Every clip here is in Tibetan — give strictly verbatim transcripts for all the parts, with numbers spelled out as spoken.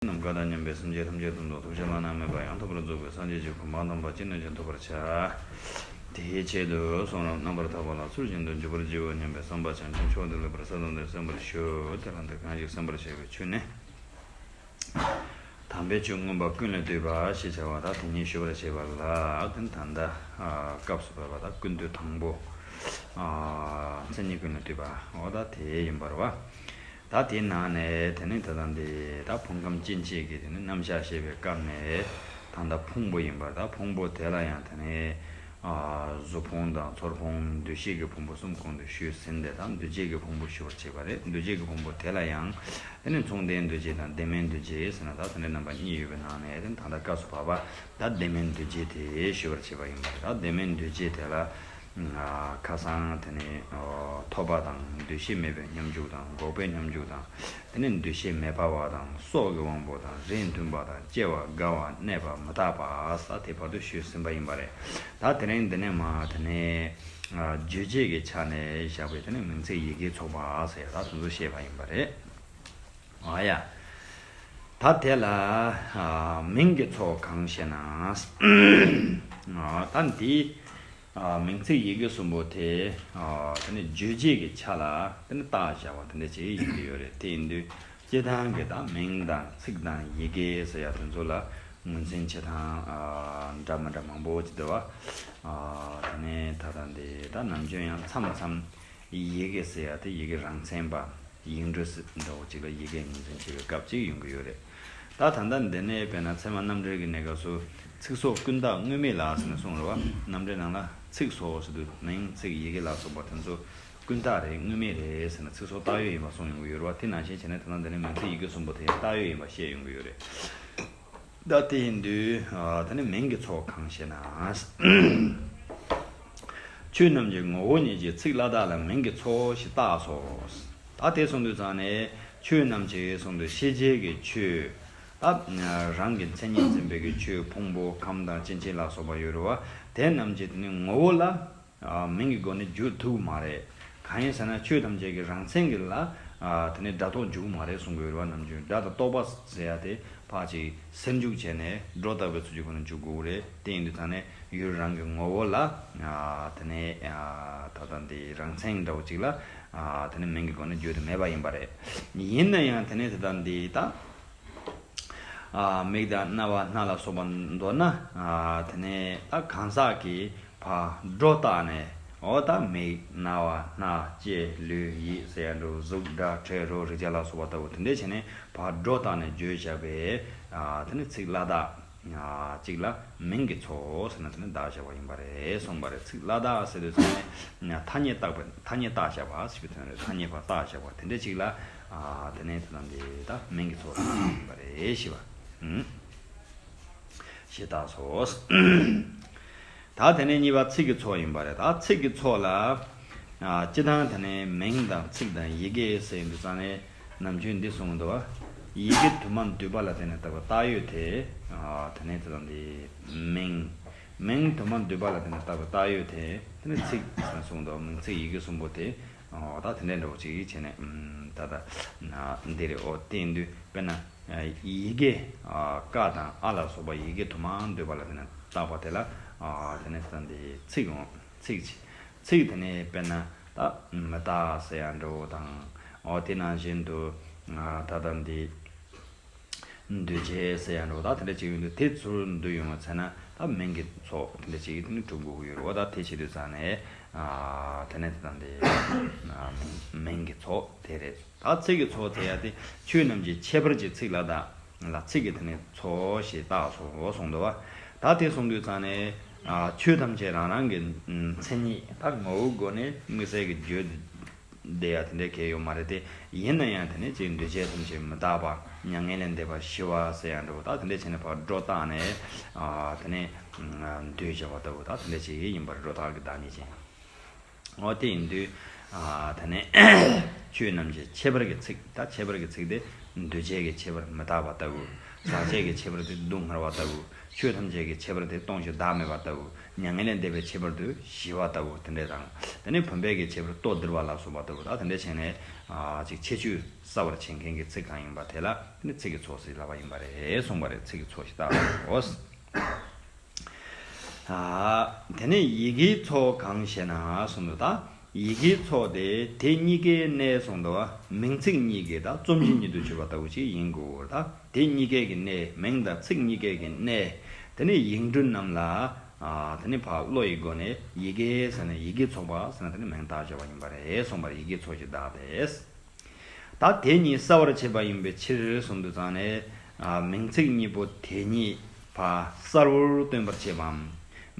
ནམ་མཁའ་དང་མཉམ་པའི་སེམས་ཅན་ཐམས་ཅད་དོན་དུ་ཐུགས་རྗེ་བླ་ན་མེད་པ་ཡང་དག་པར་རྫོགས་པའི་སངས་རྒྱས་ཀྱི་གོ་འཕང་དམ་པ་ཅི་ནས་ཀྱང་ཐོབ་པར་བྱ། དེའི་ཆེད་དུ་གསུང་རབ་རྣམ་པར་དག་པ་ལ་ཚུལ་བཞིན་དུ་འཇུག་པར་བགྱིའོ་སྙམ་པའི་བསམ་པ་བྱང་ཆུབ་མཆོག་ཏུ་ལེགས་པར་གསལ་སྟོང་དུ་གསན་པར་ཞུ། དེ་ལ་འདི་གང་ཞིག་གསན་པར་བྱ་བའི་ཆོས་ནི། དམ་པའི་ཆོས་མངོན་པ་ཀུན་ལས་བཏུས་པ་ཞེས་བྱ་བ་དག་དེ་ཉིད་ཞུ་བར་བྱེད་པ་ལ་དེ་ད་ལྟ་སྐབས་སུ་བབས་པ་དག་ཀུན་བཏུས་དང་པོ། མཚན་ཉིད་ཀུན་ལས་བཏུས་པ་འོ་ད་དེ་ཡིན་པར་བ། ད་དེའི་ནང་ནས་དེ་ནི་ད་ལྟ་འདི་ད་ཕུང་ཁམས་སྐྱེ་མཆེད་ཀྱི་དེ་ནི་རྣམ་གཞག་བཤད་པའི་སྐབས་ནས་ད་ལྟ་ཕུང་པོ་ཡིན་པར། ད་ཕུང་པོ་དེ་ལ་ཡང་དེ་ནི་གཟུགས་ཕུང་དང་ཚོར་ཕུང་འདུ་ཤེས་ཀྱི་ཕུང་པོ་གསུམ་གོང་དུ་ཞུས་ཟིན་ཏེ། ད་འདུ་བྱེད་ཀྱི་ཕུང་པོ་ཞུ་བར་བྱེད་པ་རེད། འདུ་བྱེད་ཀྱི་ཕུང་པོ་དེ་ལ་ཡང་དེ་ནི་མཚུངས་ལྡན་འདུ་བྱེད་དང་ལྡན་མིན་འདུ་བྱེད་ཟེར་ན་ད་དེ་འདྲའི་རྣམ་པ་གཉིས་ཡོད་པའི་ནང་ནས་དེ་ནི་ད་ལྟ་སྐབས་སུ་བབ་པ་ད་ལྡན་མིན་འདུ་བྱེད་དེ་ཞུ་བར་བྱེད་པ་ཡིན་པ་རེད། ད་ལྡན་མིན་འདུ་བྱེད་དེ་ལ། ཁ་སང་དེ་ནི་ཐོབ་པ་དང་འདུ་ཤེས་མེད་པའི་སྙོམས་འཇུག་དང་འགོག་པའི་སྙོམས་འཇུག་དང་། དེ་ནི་འདུ་ཤེས་མེད་པ་བ་དང་སྲོག་གི་དབང་པོ་དང་རིས་མཐུན་པ་དང་སྐྱེ་བ་དགའ་བ་གནས་པ་མི་རྟག་པ་ས་དེ་བར་དུ་ཞུས་ཟིན་པ་ཡིན་པ་རེད། ད་དེ་རིང་འདི་ནས་མ་དེ་ནི་རྗོད་བྱེད་ཀྱི་ཆ་ནས་བཞག་པའི་དེ་ནི་མིང་ཚིག་ཡི་གེ་ཚོགས་པ་ཟེར་ད་དེ་ཚོ་བཤད་པ་ཡིན་པ་རེད། ཨ་ཡ། ད་དེ་ལ་མིང་གི་ཚོགས་གང་ཞེ་ན། ད་འདི་མིང་ཚིག་ཡི་གེ་གསུམ་པོ་དེ་དེ་ནི་རྗོད་བྱེད་ཀྱི་ཆ་ལ་དེ་ནི་བཏགས་བཞག་པ་དེ་འདྲ་ཅིག་ཡིན་གྱི་ཡོད་རེད། དེ་ཡིན་དུས་སྤྱིར་བཏང་གི་ད་མིང་དང་ཚིག་དང་ཡི་གེ་ཟེར་ཡ་དེ་ཚོ་ལ་ངོས་འཛིན་བྱེད་སྟངས་འདྲ་མི་འདྲ་མང་པོ་ཅིག་འདུག་བ། དེ་ནས་ད་ལྟ་འདི་ད་ནམ་རྒྱུན་ཡང་མཚམས་མཚམས་ཡི་གེ་ཟེར་ཡ་དེ་ཡི་གེ་རང་མཚན་པ། ཡིག་འབྲུ་འདྲ་བོ་ཅིག་ལ་ཡི་གེ་ངོས་འཛིན་བྱེད་པའི་སྐབས་ཅིག་ཡོང་གི་ཡོད་རེད། ད་ད་ལྟ་འདི་ནས་དཔེར་ན་ཚད་མ་རྣམ་འགྲེལ་གྱི་གནས་སྐབས་སུ་ཚིག་སོགས་ཀུན་བརྟགས་དངོས་མེད་ལ་ཟེར་ནས་གསུངས་རེད་བ། རྣམ་འགྲེལ་ནང་ལ་ཚིག་སོགས་ཟེར་དུས་མིང་ཚིག་ཡི་གེ་ལ་སོགས་པ་དེ་ཚོ་ཀུན་བརྟགས་རེད། དངོས་མེད་རེད་ཟེར་ན་ཚིག་སོགས་བཏགས་ཡོད་ཡིན་པ་གསུངས་ཡོང་གི་ཡོད་རེད་བ། དེ་ནང་བཞིན་བྱས་ནས་ད་ལྟ་འདི་ནས་མིང་ཚིག་ཡི་གེ་གསུམ་པོ་དེ་ཡང་བཏགས་ཡོད་ཡིན་པ་བཤད་ཡོང་གི་ཡོད་རེད། ད་དེ་ཡིན་དུས་ད་ནི་མིང་གི་ཚོགས་གང་ཞེ་ན། ཆོས་རྣམས་ཀྱི་ངོ་བོ་ཉིད་ཀྱི་ཚིག་སླ་དག་ལ་མིང་གི་ཚོགས་ཞེས་བཏགས་སོ། ད་དེ་གསུངས་དུས་ཙང་ནས་ཆོས་རྣམས་ཀྱི་གསུངས་དུས་ཤེས་བྱའི་གི་ཆོས། ད་རང་གི་མཚན་ཉིད་འཛིན་པའི་གི་ཆོས་ཕུང་པོ་ཁམས་དང་སྐྱེ་མཆེད་ལ་སོགས་པ་ཡོད་རེད་བ། དེ་རྣམས་ཀྱི་དེ་ནི་ངོ་བོ་ལ། མིང་གི་སྒོ་ནས་བརྗོད་ཐུབ་མ་རེད། གང་ཡིན་ཟེར་ན་ཆོས་ཐམས་ཅད་ཀྱི་རང་མཚན་གྱི་ལ། དེ་ནས་སྒྲ་རྟོག་འཇུག་མ་རེད་གསུང་གི་ཡོད་རེད་བ། ནམ་རྒྱུན་སྒྲ་དང་རྟོག་པ་ཟེར་ཡ་དེ་ཕར་ཅིག་སེལ་འཇུག་བྱས་ནས་སྒྲོ་བཏགས་པའི་ཚུལ་གྱི་སྒོ་ནས་འཇུག་དགོས་རེད། དེ་ཡིན་དུས་ད་ནས་ཡུལ་རང་གི་ངོ་བོ་ལ། དེ་ནས་ད་ལྟ་འདི་རང་མཚན་འདྲ་བོ་ཅིག་ལ། དེ་ནས་མིང་གི་སྒོ་ནས་བརྗོད་དུ་མེད་པ་ཡིན་པ་རེད། ཡིན་ན་ཡང་དེ་ནས་ད་ལྟ་འདི་ད། མིག་དང་རྣ་བ་སྣ་ལ་སོགས་པ་མདོར་ན། དེ་ནས་ད་གང་ཟག་གིས་ཕར་སྒྲོ་བཏགས་ནས་འོ་ད་མིག་རྣ་བ་སྣ་ལྕེ་ལུས་ཡིད་ཟེར་ཡ་འདྲ་བོ་གཟུགས་སྒྲ་དྲི་རོ་རེག་བྱ་ལ་སོགས་པ་ལྟ་བུ་དེ་འདྲས་བྱས་ནས་ཕར་སྒྲོ་བཏགས་ནས་བརྗོད་བྱ་བའི་དེ་ནས་ཚིག་སླ་དག་ཅིག་ལ་མིང་གི་ཚོགས་ཟེར་ན་དེ་ནས་བཏགས་བཞག་པ་ཡིན་པ་རེད་གསུངས་པ་རེད། ཚིག་སླ་དག་ཟེར་དུས་ཚང་མས་ཐ་སྙད་བཏགས་པ་ཐ་སྙད་བཏགས་བཞག་པ་ཞེས་པའི་དོན་རེད། ཐ་སྙད་པ་བཏགས་བཞག་པ་དེ་འདྲས་ཅིག་ལ། དེ་ནས་དེ་དང་དེ་དག་མིང་གི་ཚོགས་ལ་ཡིན་པ་རེད་ཞེས་པ། ཞེས་བཏགས་སོ། ད་དེ་ནས་གཉིས་པ་ཚིག་གི་ཚོགས་ཡིན་པ་རེད། ད་ཚིག་གི་ཚོགས་ལ། སྤྱི་དང་དེ་ནས་མིང་དང་ཚིག་དང་ཡི་གེ་ཟེར་ཡིན་དུས་ཙང་ནས་ནམ་རྒྱུན་འདི་གསུངས་འདུག་བ། ཡི་གེ་དུ་མ་འདུས་པ་ལ་བརྟེན་ནས་བཏགས་པའི་བཏགས་ཡོད་དེ། དེ་ནས་དེ་དང་དེ་མིང་། མིང་དུ་མ་འདུས་པ་ལ་བརྟེན་ནས་བཏགས་པའི་བཏགས་ཡོད་དེ། དེ་ནས་ཚིག་ཟེར་ནས་གསུངས་འདུག་མིང་ཚིག་ཡི་གེ་གསུམ་པོ་དེ། ཨོ་ད་དེ་འདྲའི་འདྲ་བོ་ཅིག་བྱས་ནས་ཨམ་ད་ལྟ་ན་འདི་རེད། ཨོ་དེ་ཡིན་དུས་དཔེར་ན་ཡི་གེ་ཨ་ཀ་དང་ཨ་ལ་སོགས་པ་ཡི་གེ་དུ་མ་འདུས་པ་ལ་དེ་ནས་བཏགས་པ་དེ་ལ་ཨ་དེ་ནས་ད་འདི་ཚིག་འོང་། ཚིག་ཚིག་དེ་ནས་དཔེར་ན་ད་མི་རྟག་ཟེར་ཡ་འདྲ་བོ་དང་། ཨོ་དེ་ནང་བཞིན་དུ་ཨ་ད་ལྟ་འདི། འདུས་བྱས་ཟེར་ཡ་འདྲ་བོ་ད་དེ་འདྲ་ཅིག་ཡོང་དུས་དེ་ཚུར་འདུས་ཡོང་བ་ཚེ་ན་ད་མིང་གི་ཚོགས་དེ་འདྲ་ཅིག་དེ་ནི་གྲུབ་དགོས་ཀྱི་ཡོད་རེད་བ། ད་དེ་བྱེད་དུས་ཙང་ནས་ཨ་དེ་ནས་དེ་དང་དེ་ཨ་མིང་གི་ཚོགས་དེ་རེད། ད་ཚིག་གི་ཚོགས་དེ་ཡ་དེ་ཆོས་རྣམས་ཀྱི་ཁྱད་པར་གྱི་ཚིག་ལ་ད་ལ་ཚིག་གི་དེ་ནས་ཚོགས་ཞེས་བཏགས་སོ་གསུངས་འདུག་བ། ད་དེ་གསུངས་དུས་ཙང་ནས་ཨ་ཆོས་ཐམས་ཅད་རང་རང་གི་མཚན་ཉིད་ད་ངོ་བོའི་སྒོ་ནས་དམིགས་བསལ་གྱི་བརྗོད་བསྡད་ཡ་དེ་འདྲའི་གལ་ཡོད་མ་རེད་དེ། ཡིན་ན་ཡང་དེ་ནས་ཅིག་འདུས་བྱས་ཐམས་ཅད་མི་རྟག་པ་མྱ་ངན་ལས་འདས་པ་ཞི་བ་ཟེར་ཡ་འདྲ་བོ་ད་དེ་འདྲས་བྱས་ནས་ཕར་སྒྲོ་བཏགས་ནས་ཨ་དེ་ནས་འདུས་བྱས་པ་ལྟ་བུ་ད་དེ་འདྲས་ཅིག་ཡིན་པར་སྒྲོ་བཏགས་ཀྱི་བདག་ཉིད་ཅན། འོ་དེ་ཡིན་དུས་ཨ་དེ་ནས་ཆོས་རྣམས་ཀྱི་ཁྱད་པར་གྱི་ཚིག་ད་ཁྱད་པར་གྱི་ཚིག་དེ་ འདུས་བྱས་ཀྱི་ཁྱད་པར་མི་རྟག་པ་ལྟ་བུ། ཟག་བཅས་ཀྱི་ཁྱད་པར་དེ་སྡུག་བསྔལ་བ་ལྟ་བུ། ཆོས་ཐམས་ཅད་ཀྱི་ཁྱད་པར་དེ་སྟོང་ཞིང་བདག་མེད་པ་ལྟ་བུ། མྱ་ངན་ལས་འདས་པའི་ཁྱད་པར་དེ་ཞི་བ་ལྟ་བུ་དེ་འདྲ་དང་། དེ་ནས་བུམ་པའི་གི་ཁྱད་པར་ལྟོ་ལྡིར་བ་ལ་སོགས་པ་ལྟ་བུ་དང་དེ་འདྲ་བྱས་ནས་ཅིག་ཁྱད་ཆོས་གསལ་བར་བྱེད་མཁན་གྱི་ཚིག་གང་ཡིན་པ་དེ་ལ་དེ་ནི་ཚིག་གི་ཚོགས་ཟེར་ལབ་པ་ཡིན་པ་རེད་གསུངས་པ་རེད། ཚིག་གི་ཚོགས་ཞེས་བཏགས་པའོ། དེ་ནས་ཡི་གེའི་ཚོགས་གང་ཞེ་ན་གསུངས་འདུག་ད་ཡི་གེའི་ཚོགས་དེ་དེ་གཉིས་ཀའི་གནས་གསུངས་འདུག་མིང་ཚིག་གཉིས་ཀྱི་ད་རྩོམ་གཞི་ཉིད་དུ་གྱུར་པ་ལྟ་བུ་ཅིག་ཡིན་དགོས། ད་དེ་གཉིས་ཀའི་གི་གནས་མིང་དང་ཚིག་གཉིས་ཀའི་གི་གནས། དེ་ནས་ཡིག་འབྲུ་རྣམས་ལ་དེ་ནས་ཕར་བློ་ཡི་སྒོ་ནས་ཡི་གེ་ཟེར་ནས་ཡི་གེའི་ཚོགས་པ་ཟེར་ནས་དེ་ནས་མིང་བཏགས་བྱས་པ་ཡིན་པ་རེད་གསུངས་པ་རེད། ཡི་གེའི་ཚོགས་ཀྱི་བདག་དེ། ད་དེ་གཉིས་གསལ་བར་བྱེད་པ་ཡིན་པའི་ཕྱིར་གསུངས་འདུག་ཙང་ནས། མིང་ཚིག་གཉིས་པོ་དེ་གཉིས་ཕར་གསལ་བོར་སྟོན་པར་བྱེད་པའམ།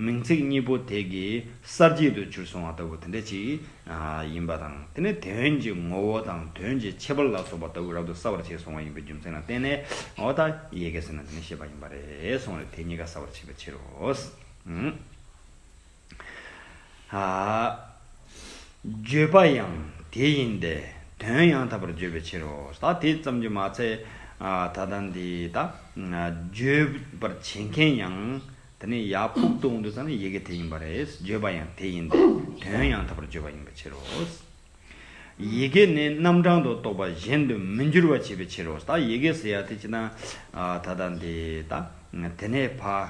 མིང་ཚིག་གཉིས་པོ་དེ་གི་གསལ་བྱེད་དུ་གྱུར་སོང་བ་ལྟ་བུ་དེ་འདྲ་ཅིག་ཡིན་པ་དང་། དེ་ནས་དོན་གྱི་ངོ་བོ་དང་དོན་གྱི་ཁྱད་པར་ལ་སོགས་པ་ལྟ་བུ་རབ་ཏུ་གསལ་བར་བྱས་སོང་བ་ཡིན་པའི་རྒྱུ་མཚན་ལ་བརྟེན་ནས། འོ་ད་ཡི་གེ་ཟེར་ན་དེ་ནི་བཤད་པ་ཡིན་པ་རེད་གསུངས་རེད། དེ་གཉིས་ཀ་གསལ་བར་བྱེད་པའི་ཕྱིར་རོ། བརྗོད་པ་ཡང་དེ་ཡིན་ཏེ། དོན་ཡང་དག་པར་བརྗོད་པའི་ཕྱིར་རོ། ད་དེ་ཙམ་གྱིས་མ་ཚད། ད་ལྟ་འདི་ད་བརྗོད་པར་བྱེད་མཁན་ཡང་དེ་ནི་ཡར་ཕུག་གཏོང་དུས་ཙམ་ནས་ཡི་གེ་དེ་ཡིན་པ་རེད། བརྗོད་པ་ཡང་དེ་ཡིན་ཏེ། དོན་ཡང་དག་པར་བརྗོད་པ་ཡིན་པའི་ཕྱིར་རོ། ཡི་གེ་ནི་རྣམ་གྲངས་སུ་གཏོགས་པ་གཞན་དུ་མི་འགྱུར་བར་བྱེད་པའི་ཕྱིར་རོ། ད་ཡི་གེ་ཟེར་ཡ་དེ་ཅི་ན། ད་ལྟ་འདི་ད། དེ་ནས་ཕར་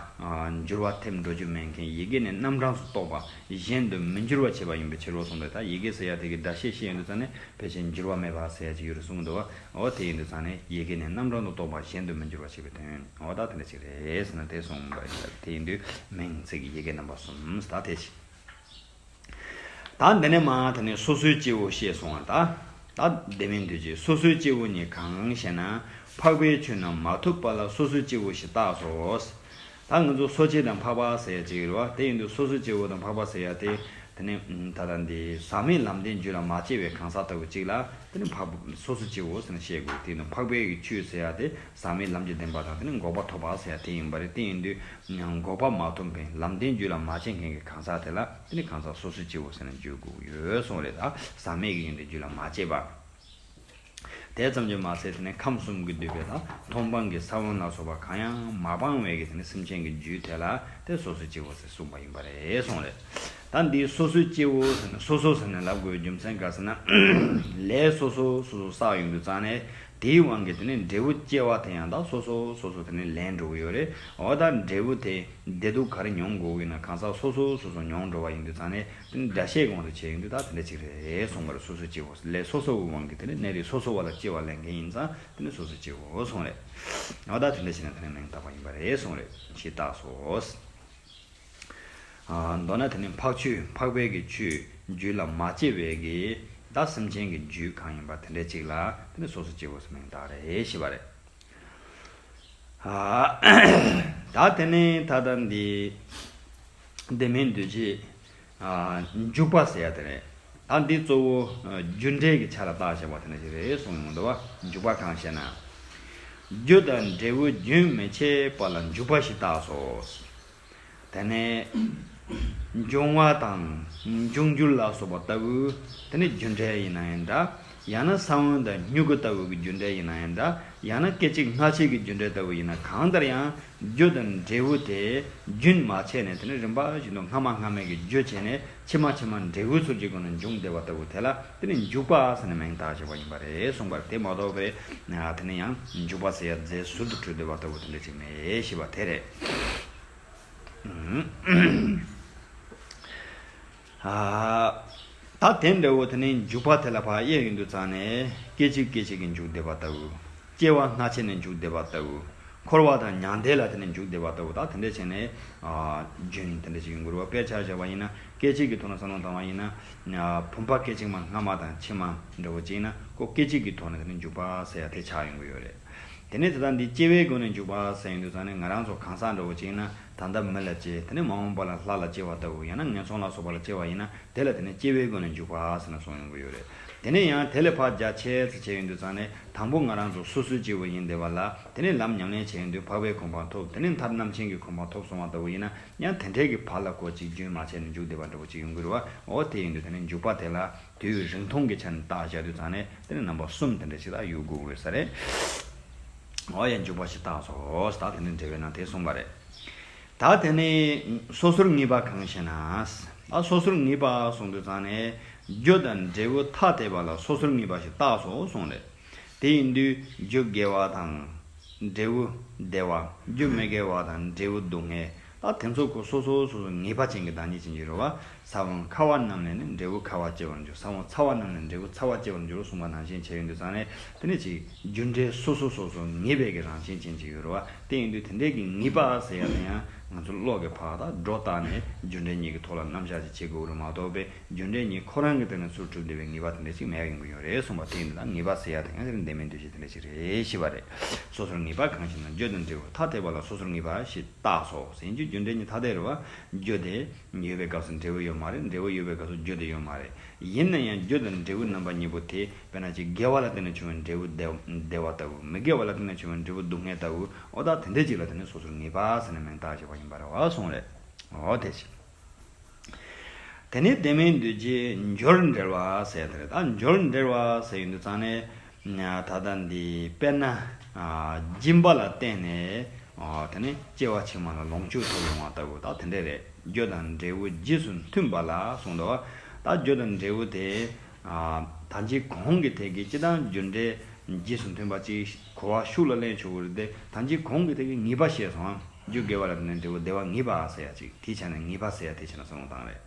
འགྱུར་བ་ཐེབས་འགྲོ་རྒྱུ་མེད་མཁན་ཡི་གེ་ནི་རྣམ་གྲངས་སུ་གཏོགས་པ་གཞན་དུ་མི་འགྱུར་བར་བྱེད་པ་ཡིན་པའི་ཕྱིར་རོ་གསུངས་པས། ད་ཡི་གེ་ཟེར་ཡ་དེ་གི་སྒྲ་བཤད་བཤད་ཡོང་དུས་ཙམ་ནས་ཕལ་ཆེར་འགྱུར་བ་མེད་པ་ཟེར་ཡ་ཅིག་ཡོད་རེད་གསུངས་འདུག་བ། འོ་དེ་ཡིན་དུས་ཙམ་ནས་ཡི་གེ་ནི་རྣམ་གྲངས་སུ་གཏོགས་པ་གཞན་དུ་མི་འགྱུར་བར་བྱེད་པའི་དོན། འོ་ད་དེ་འདྲ་ཅིག་རེད་ཟེར་ན་དེ་གསུངས་པ་ཡིན། དེ་ཡིན་དུས་མིང་ཚིག་ཡི་གེ་རྣམ་པ་གསུམ་ད་དེ་བྱས། ད་འདི་ནས་མ་དེ་ནས་སོ་སོའི་སྐྱེ་བོ་བཤད་སོང་བ། ད་ད་དེ་མིན་དུས་ཀྱི་སོ་སོའི་སྐྱེ་བོ་གཉིས་གང་ཞེ་ན། འཕགས་པའི་ཆོས་རྣམས་མ་ཐོབ་པ་ལ་སོ་སོའི་སྐྱེ་བོ་ཞེས་བཏགས་སོ། ད་ང་ཚོ་སོ་སྐྱེ་དང་འཕགས་པ་ཟེར་ཡ་ཅིག་ཡོད་རེད་བ། དེ་ཡིན་དུས་སོ་སོའི་སྐྱེ་བོ་དང་འཕགས་པ་ཟེར་ཡ་དེ། དེ་ནས་ད་ལྟ་འདི་ཟག་མེད་ལམ་བདེན་རྒྱུད་ལ་མ་སྐྱེས་པའི་གང་ཟག་ལྟ་བུ་ཅིག་ལ་དེ་ནས་འཕགས་པ་སོ་སོའི་སྐྱེ་བོ་ཟེར་ནས་བཤད་དགོས། དེ་ཡིན་དུས་འཕགས་པའི་ཆོས་ཟེར་ཡ་དེ་ཟག་མེད་ལམ་གྱི་བདེན་པ་དང་དེ་ནས་འགོག་པ་ཐོབ་པ་ཟེར་ཡ་དེ་ཡིན་པ་རེད། དེ་ཡིན་དུས། ཡང་འགོག་པ་མ་ཐོབ་པའི་ལམ་བདེན་རྒྱུད་ལ་མ་སྐྱེས་མཁན་གྱི་གང་ཟག་དེ་ལ་དེ་ནི་གང་ཟག་སོ་སོའི་སྐྱེ་བོ་ཟེར་ནས་བརྗོད་དགོས་ཡོད་གསུངས་རེད། ད་ཟག་མེད་ཀྱི་ཡོན་ཏན་རྒྱུད་ལ་མ་སྐྱེས་པ། དེ་ཙམ་གྱིས་མ་ཚད་དེ་ནི་ཁམས་གསུམ་གྱི་འདུས་པའི་ད་མཐོང་སྤང་གི་ས་བོན་ལ་སོགས་པ་གང་ཡང་མ་སྤངས་པའི་གི་དེ་ནི་སེམས་ཅན་གྱི་རྒྱུད་དེ་ལ་དེ་སོ་སོའི་སྐྱེ་བོ་ཟེར་གསུངས་པ་ཡིན་པ་རེད་གསུངས་རེད། ད་འདིའི་སོ་སོའི་སྐྱེ་བོ་ཟེར་ནས་སོ་སོ་ཟེར་ནས་ལབ་དགོས་རྒྱུ་མཚན་ག་ཟེར་ན། ལས་སོ་སོ་སོ་སོ་བསགས་ཡོང་དུས་ཙང་ནས། དེའི་དབང་གིས་དེ་ནས་འབྲས་བུ་སྐྱེ་བ་དེ་ཡང་ད་སོ་སོ་སོ་སོ་དེ་ནས་ལེན་འགྲོ་གི་ཡོད་རེད། འོ་ད་འབྲས་བུ་དེ་བདེ་སྡུག་ག་རེ་མྱོང་དགོས་ཀྱི་ན་གང་ཟག་སོ་སོ་སོ་སོ་མྱོང་འགྲོ་བ་ཡིན་དུས་ཙང་ནས་དེ་ནས་སྒྲ་བཤད་དབང་དུ་བྱས་ཡོང་དུས་ད་དེ་འདྲ་ཅིག་རེད་གསུངས་པ་རེད། སོ་སོ་སྐྱེ་བོ་ལས་སོ་སོ་བའི་དབང་གིས་དེ་ནས་གནས་རིགས་སོ་སོ་བ་ལ་སྐྱེ་བ་ལེན་མཁན་ཡིན་ཙང་དེ་ནས་སོ་སོ་སྐྱེ་བོ་གསུངས་རེད། འོ་ད་དེ་འདྲ་བྱས་ན་དེ་ནས་མིང་བཏགས་པ་ཡིན་པ་རེད་གསུངས་རེད། ཞེས་བཏགས་སོ། མདོར་ན་དེ་ནི་འཕགས་ཆོས་འཕགས་པའི་གི་ཆོས་རྒྱུད་ལ་མ་སྐྱེས་པའི་གི་ད་སེམས་ཅན་གྱི་རྒྱུད་གང་ཡིན་པ་དེ་འདྲ་ཅིག་ལ་དེ་ནི་སོ་སོ་སྐྱེ་བོ་ཟེར་མིང་བཏགས་རེད་ཞེས་པ་རེད། ད་དེ་ནི་ད་ལྟ་འདི་དེ་མིན་འདུས་བྱས་འཇུག་པ་ཟེར་ཡ་དེ་རེད། ད་འདི་གཙོ་བོ་རྒྱུ་འབྲས་ཀྱི་ཆ་ལ་བཏགས་བཞག་པ་དེ་འདྲ་ཞིག་རེད་གསུངས་ཡོང་འདུག་བ། འཇུག་པ་གང་ཞེ་ན། རྒྱུ་དང་འབྲས་བུ་རྒྱུན་མི་འཆད་པ་ལ་འཇུག་པ་ཞེས་བཏགས་སོ། དེ་ནས་འབྱུང་བ་དང་འབྱུང་འགྱུར་ལ་སོགས་པ་ལྟ་བུ་དེ་ནི་རྒྱུ་འབྲས་ཡིན་ན་ཡང་འདྲ། ཡང་ན་ས་བོན་དང་མྱུ་གུ་ལྟ་བུ་གི་རྒྱུ་འབྲས་ཡིན་ན་ཡང་འདྲ། ཡང་ན་སྐད་ཅིག་སྔ་ཕྱི་གི་རྒྱུ་འབྲས་ལྟ་བུ་ཡིན་ན་གང་ལྟར་ཡང་རྒྱུ་དང་འབྲས་བུ་དེ་རྒྱུན་མ་ཆད་ནས་དེ་ནི་རིམ་པ་བཞིན་དུ་སྔ་མ་སྔ་མའི་གི་རྒྱུ་བྱས་ནས་ཕྱི་མ་ཕྱི་མ་འབྲས་བུ་ཚུལ་གྱི་སྒོ་ནས་འབྱུང་བསྡད་པ་ལྟ་བུ་དེ་ལ་དེ་ནི་འཇུག་པ་ཟེར་ནས་མིང་བཏགས་བཞག་པ་ཡིན་པ་རེད་གསུངས་པ་རེད། དེ་མ་གཏོགས་པའི་དེ་ནི་ཡང་འཇུག་པ་ཟེར་ཡ་རྫས་ཟུར་དུ་གྲུབ་བསྡད་པ་ལྟ་བུ་དེ་འདྲ་ཅིག་མེད་ཞེས་པ་དེ་རེད། ད་དེ་འདྲ་བོ་དེ་ནས་འཇུག་པ་དེ་ལ་ཕར་དབྱེ་ཡོང་དུས་ཙང་ནས་སྐད་ཅིག་སྐད་ཅིག་གིས་འཇུག་བསྡད་པ་ལྟ་བུ། སྐྱེ་བ་སྔ་ཕྱི་ནས་འཇུག་བསྡད་པ་ལྟ་བུ། འཁོར་བ་དང་མྱང་འདས་ལ་དེ་ནས་འཇུག་བསྡད་པ་ལྟ་བུ། ད་དེ་འདྲ་བྱས་ནས་རྒྱུན་དེ་འདྲ་ཞིག་ཡོང་གི་རེད་བ། དཔེར་ཆ་བཞག་པ་ཡིན་ན་སྐད་ཅིག་གི་ཐོག་ནས་བསམ་བློ་བཏང་བ་ཡིན་ན། བུམ་པ་སྐད་ཅིག་མ་སྔ་མ་དང་ཕྱི་མ་འདྲ་བོ་ཅིག་ཡིན་ན་ཁོ་སྐད་ཅིག་གི་ཐོག་ནས་དེ་ནས་འཇུག་པ་ཟེར་ཡ་དེ་ཆགས་ཡོང་གི་ཡོད་རེད། དེ་ནས་ད་ལྟ་འདི་སྐྱེ་བའི་སྒོ་ནས་འཇུག་པ་ཟེར་ཡོང་དུས་ཙང་ནས། ང་རང་ཚོ་གང་ཟག་འདྲ་བོ་ཅིག་ཡིན་ན་ད་ལྟ་མི་ལ་སྐྱེ། དེ་ནས་མ་འོངས་པ་ལ་ལྷ་ལ་སྐྱེ་བ་ལྟ་བུ། ཡང་ན་ངན་སོང་ལ་སོགས་པ་ལ་སྐྱེ་བ་ཡིན་ན། དེ་ལ་དེ་ནས་སྐྱེ་བའི་སྒོ་ནས་འཇུག་པ་ཟེར་ནས་གསུངས་ཡོང་གི་ཡོད་རེད། དེ་ནས་ཡང་དེ་ལས་ཕར་རྒྱ་ཆེ་ཙམ་བྱས་ཡོང་དུས་ཙང་ནས། དང་པོ་ང་རང་ཚོ་སོ་སོའི་སྐྱེ་བོ་ཡིན་བསྡད་པ་ལ། དེ་ནས་ལམ་ཉམས་ལེན་བྱས་ཡོང་དུས་འཕགས་པའི་གོ་འཕང་ཐོབ། དེ་ནས་མཐར་རྣམ་མཁྱེན་གྱི་གོ་འཕང་ཐོབ་སོང་བ་ལྟ་བུ་ཡིན་ན། ཡང་དེ་འདྲའི་གི་བར་ལ་ཁོ་ཅིག་རྒྱུན་མ་ཆད་ནས་འཇུག་བསྡད་པ་འདྲ་བོ་ཅིག་ཡོང་གི་རེད་བ། འོ་དེ་ཡིན་དུས་དེ་ནས་འཇུག་པ་དེ་ལ་དུས་རིང་ཐུང་གི་ཆ་ནས་བརྟག་བྱ་དུས་ཙང་ནས། དེ་ནས་རྣམ་པ་གསུམ་དེ་འདྲ་ཞིག་ལ་དབྱེ་དགོས་ཀྱི་ཡོད་ས་རེད། འོ་ཡ། འཇུག་པ་ཞིག་བརྟགས་སོ། ད་དེ་ནས་འགྲེལ་པའི་ནང་དེ་གསུངས་པ་རེད། ད་དེ་ནས་སོ་སོར་ངེས་པ་གང་ཞེ་ན། ད་སོ་སོར་ངེས་པ་གསུངས་དུས་ཙང་ནས། རྒྱུ་དང་འབྲས་བུ་ཐ་དད་པ་ལ་སོ་སོར་ངེས་པ་ཞིག་བརྟགས་སོ་གསུངས་རེད། དེ་ཡིན་དུས་རྒྱུ་དགེ་བ་དང་། འབྲས་བུ་བདེ་བ། རྒྱུ་མི་དགེ་བ་དང་འབྲས་བུ་སྡུག་བསྔལ། ད་དེ་ཚོ་ཁོ་སོ་སོ་སོ་སོ་ངེས་པ་ཅན་གྱི་བདག་ཉིད་ཅན་གྱི་རེད་བ། ས་བོན་ཁ་བ་རྣམས་ལས་ནི་འབྲས་བུ་ཁ་བ་སྐྱེ་བར་འགྱུར། ས་བོན་ཚ་བ་རྣམས་ལས་འབྲས་བུ་ཚ་བ་སྐྱེ་བར་འགྱུར་གསུངས་པ་ནང་བཞིན་བྱས་ཡོང་དུས་ཙང་ནས། དེ་ནས་ཅིག་རྒྱུ་འབྲས་སོ་སོ་སོ་སོ་ངེས་པའི་གི་རང་བཞིན་ཅན་ཅིག་ཡོད་རེད་བ། དེ་ཡིན་དུས་དེ་འདྲའི་གི་ངེས་པ་ཟེར་ཡ་དེ་ཡང་ང་ཚོ་བློ་གི་ཕར་ད་སྒྲོ་བཏགས་ནས་རྒྱུ་འབྲས་གཉིས་ཀྱི་ཐོག་ལ་རྣམ་གཞག་ཅིག་བྱེད་དགོས་རེད་མ་གཏོགས་པའི། རྒྱུ་འབྲས་གཉིས་ཁོ་རང་གི་སྟེང་ནས་ཚུར་གྲུབ་བསྡད་པའི་ངེས་པ་དེ་འདྲ་ཅིག་མེད་ཡོང་གི་ཡོད་རེད་གསུངས་པ། དེ་ཡིན་དུས་ད་ངེས་པ་ཟེར་ཡ་དེ་ཡང་དེ་ནི་བདེན་མེད་འདུ་བྱེད་དེ་འདྲ་ཅིག་རེད་ཞེས་པ་རེད། སོ་སོར་ངེས་པ་གང་ཞེ་ན། རྒྱུ་དང་འབྲས་བུ་ཐ་དད་པ་ལ་སོ་སོར་ངེས་པ་ཞིག་བརྟགས་སོ་ཟེར་རྒྱུ། རྒྱུ་འབྲས་གཉིས་ཐ་དད་རེད་བ། རྒྱུ་དེ་ཡོད་པའི་སྐབས་སུ་འབྲས་བུ་ཡོད་མ་རེད། འབྲས་བུ་ཡོད་པའི་སྐབས་སུ་རྒྱུ་དེ་ཡོད་མ་རེད། ཡིན་ན་ཡང་རྒྱུ་དང་འབྲས་བུ་རྣམ་པ་གཉིས་པོ་དེ། དཔེར་ན་ཅིག་དགེ་བ་ལ་བརྟེན་ནས་བྱུང་བའི་འབྲས་བུ་བདེ་བདེ་བ་ལྟ་བུ། མི་དགེ་བ་ལ་བརྟེན་ནས་བྱུང་བའི་འབྲས་བུ་སྡུག་བསྔལ་ལྟ་བུ། འོ་ད་དེ་འདྲ་ཅིག་ལ་དེ་ནི་སོ་སོར་ངེས་པ་ཟེར་ནས་མིང་བཏགས་བྱས་པ་ཡིན་པ་རེད་བ་གསུངས་རེད། འོ་དེ་བཞིན། དེ་ནས་བདེན་མེད་འདུ་བྱེད་སྦྱོར་འབྲེལ་བ་ཟེར་དེ་རེད། ད་སྦྱོར་འབྲེལ་བ་ཟེར་ཡོང་དུས་ཙང་ནས། ད་ལྟ་འདི་དཔེར་ན། ཨ། སྦྱིན་པ་ལ་བརྟེན་ནས། ཨ། དེ་ནས་སྐྱེ་བ་ཕྱི་མ་ལ་ལོངས་སྤྱོད་ཐོབ་ཡོང་བ་ལྟ་བུ་ད་དེ་འདྲས་རེད། རྒྱུ་དང་འབྲས་བུ་རྗེས་སུ་མཐུན་པ་ལ་གསུངས་འདུག། ད་རྒྱུ་དང་འབྲས་བུ་དེ། ཨ། ད་ཅི་གོང་གི་ཐད་ཀྱི་སྤྱི་དང་རྒྱུ་འབྲས་རྗེས་སུ་མཐུན་པ་ཅིག་གོ་བ་ཤུགས་ལ་ལེན་ཆོག་གི་རེད་དེ། ད་ཅི་གོང་གི་ཐད་ཀྱི་ངེས་པ་བཤད་སོང་ཨ། རྒྱུ་དགེ་བ་ལ་བརྟེན་ནས་འབྲས་བུ་བདེ་བ་ངེས་པ་ཟེར་ཡ་ཅིག། དེའི་ཆ་ནས་ངེས་པ་ཟེར་ཡ་དེའི་ཆ་ནས་བསམ་བློ་བཏང་རེད།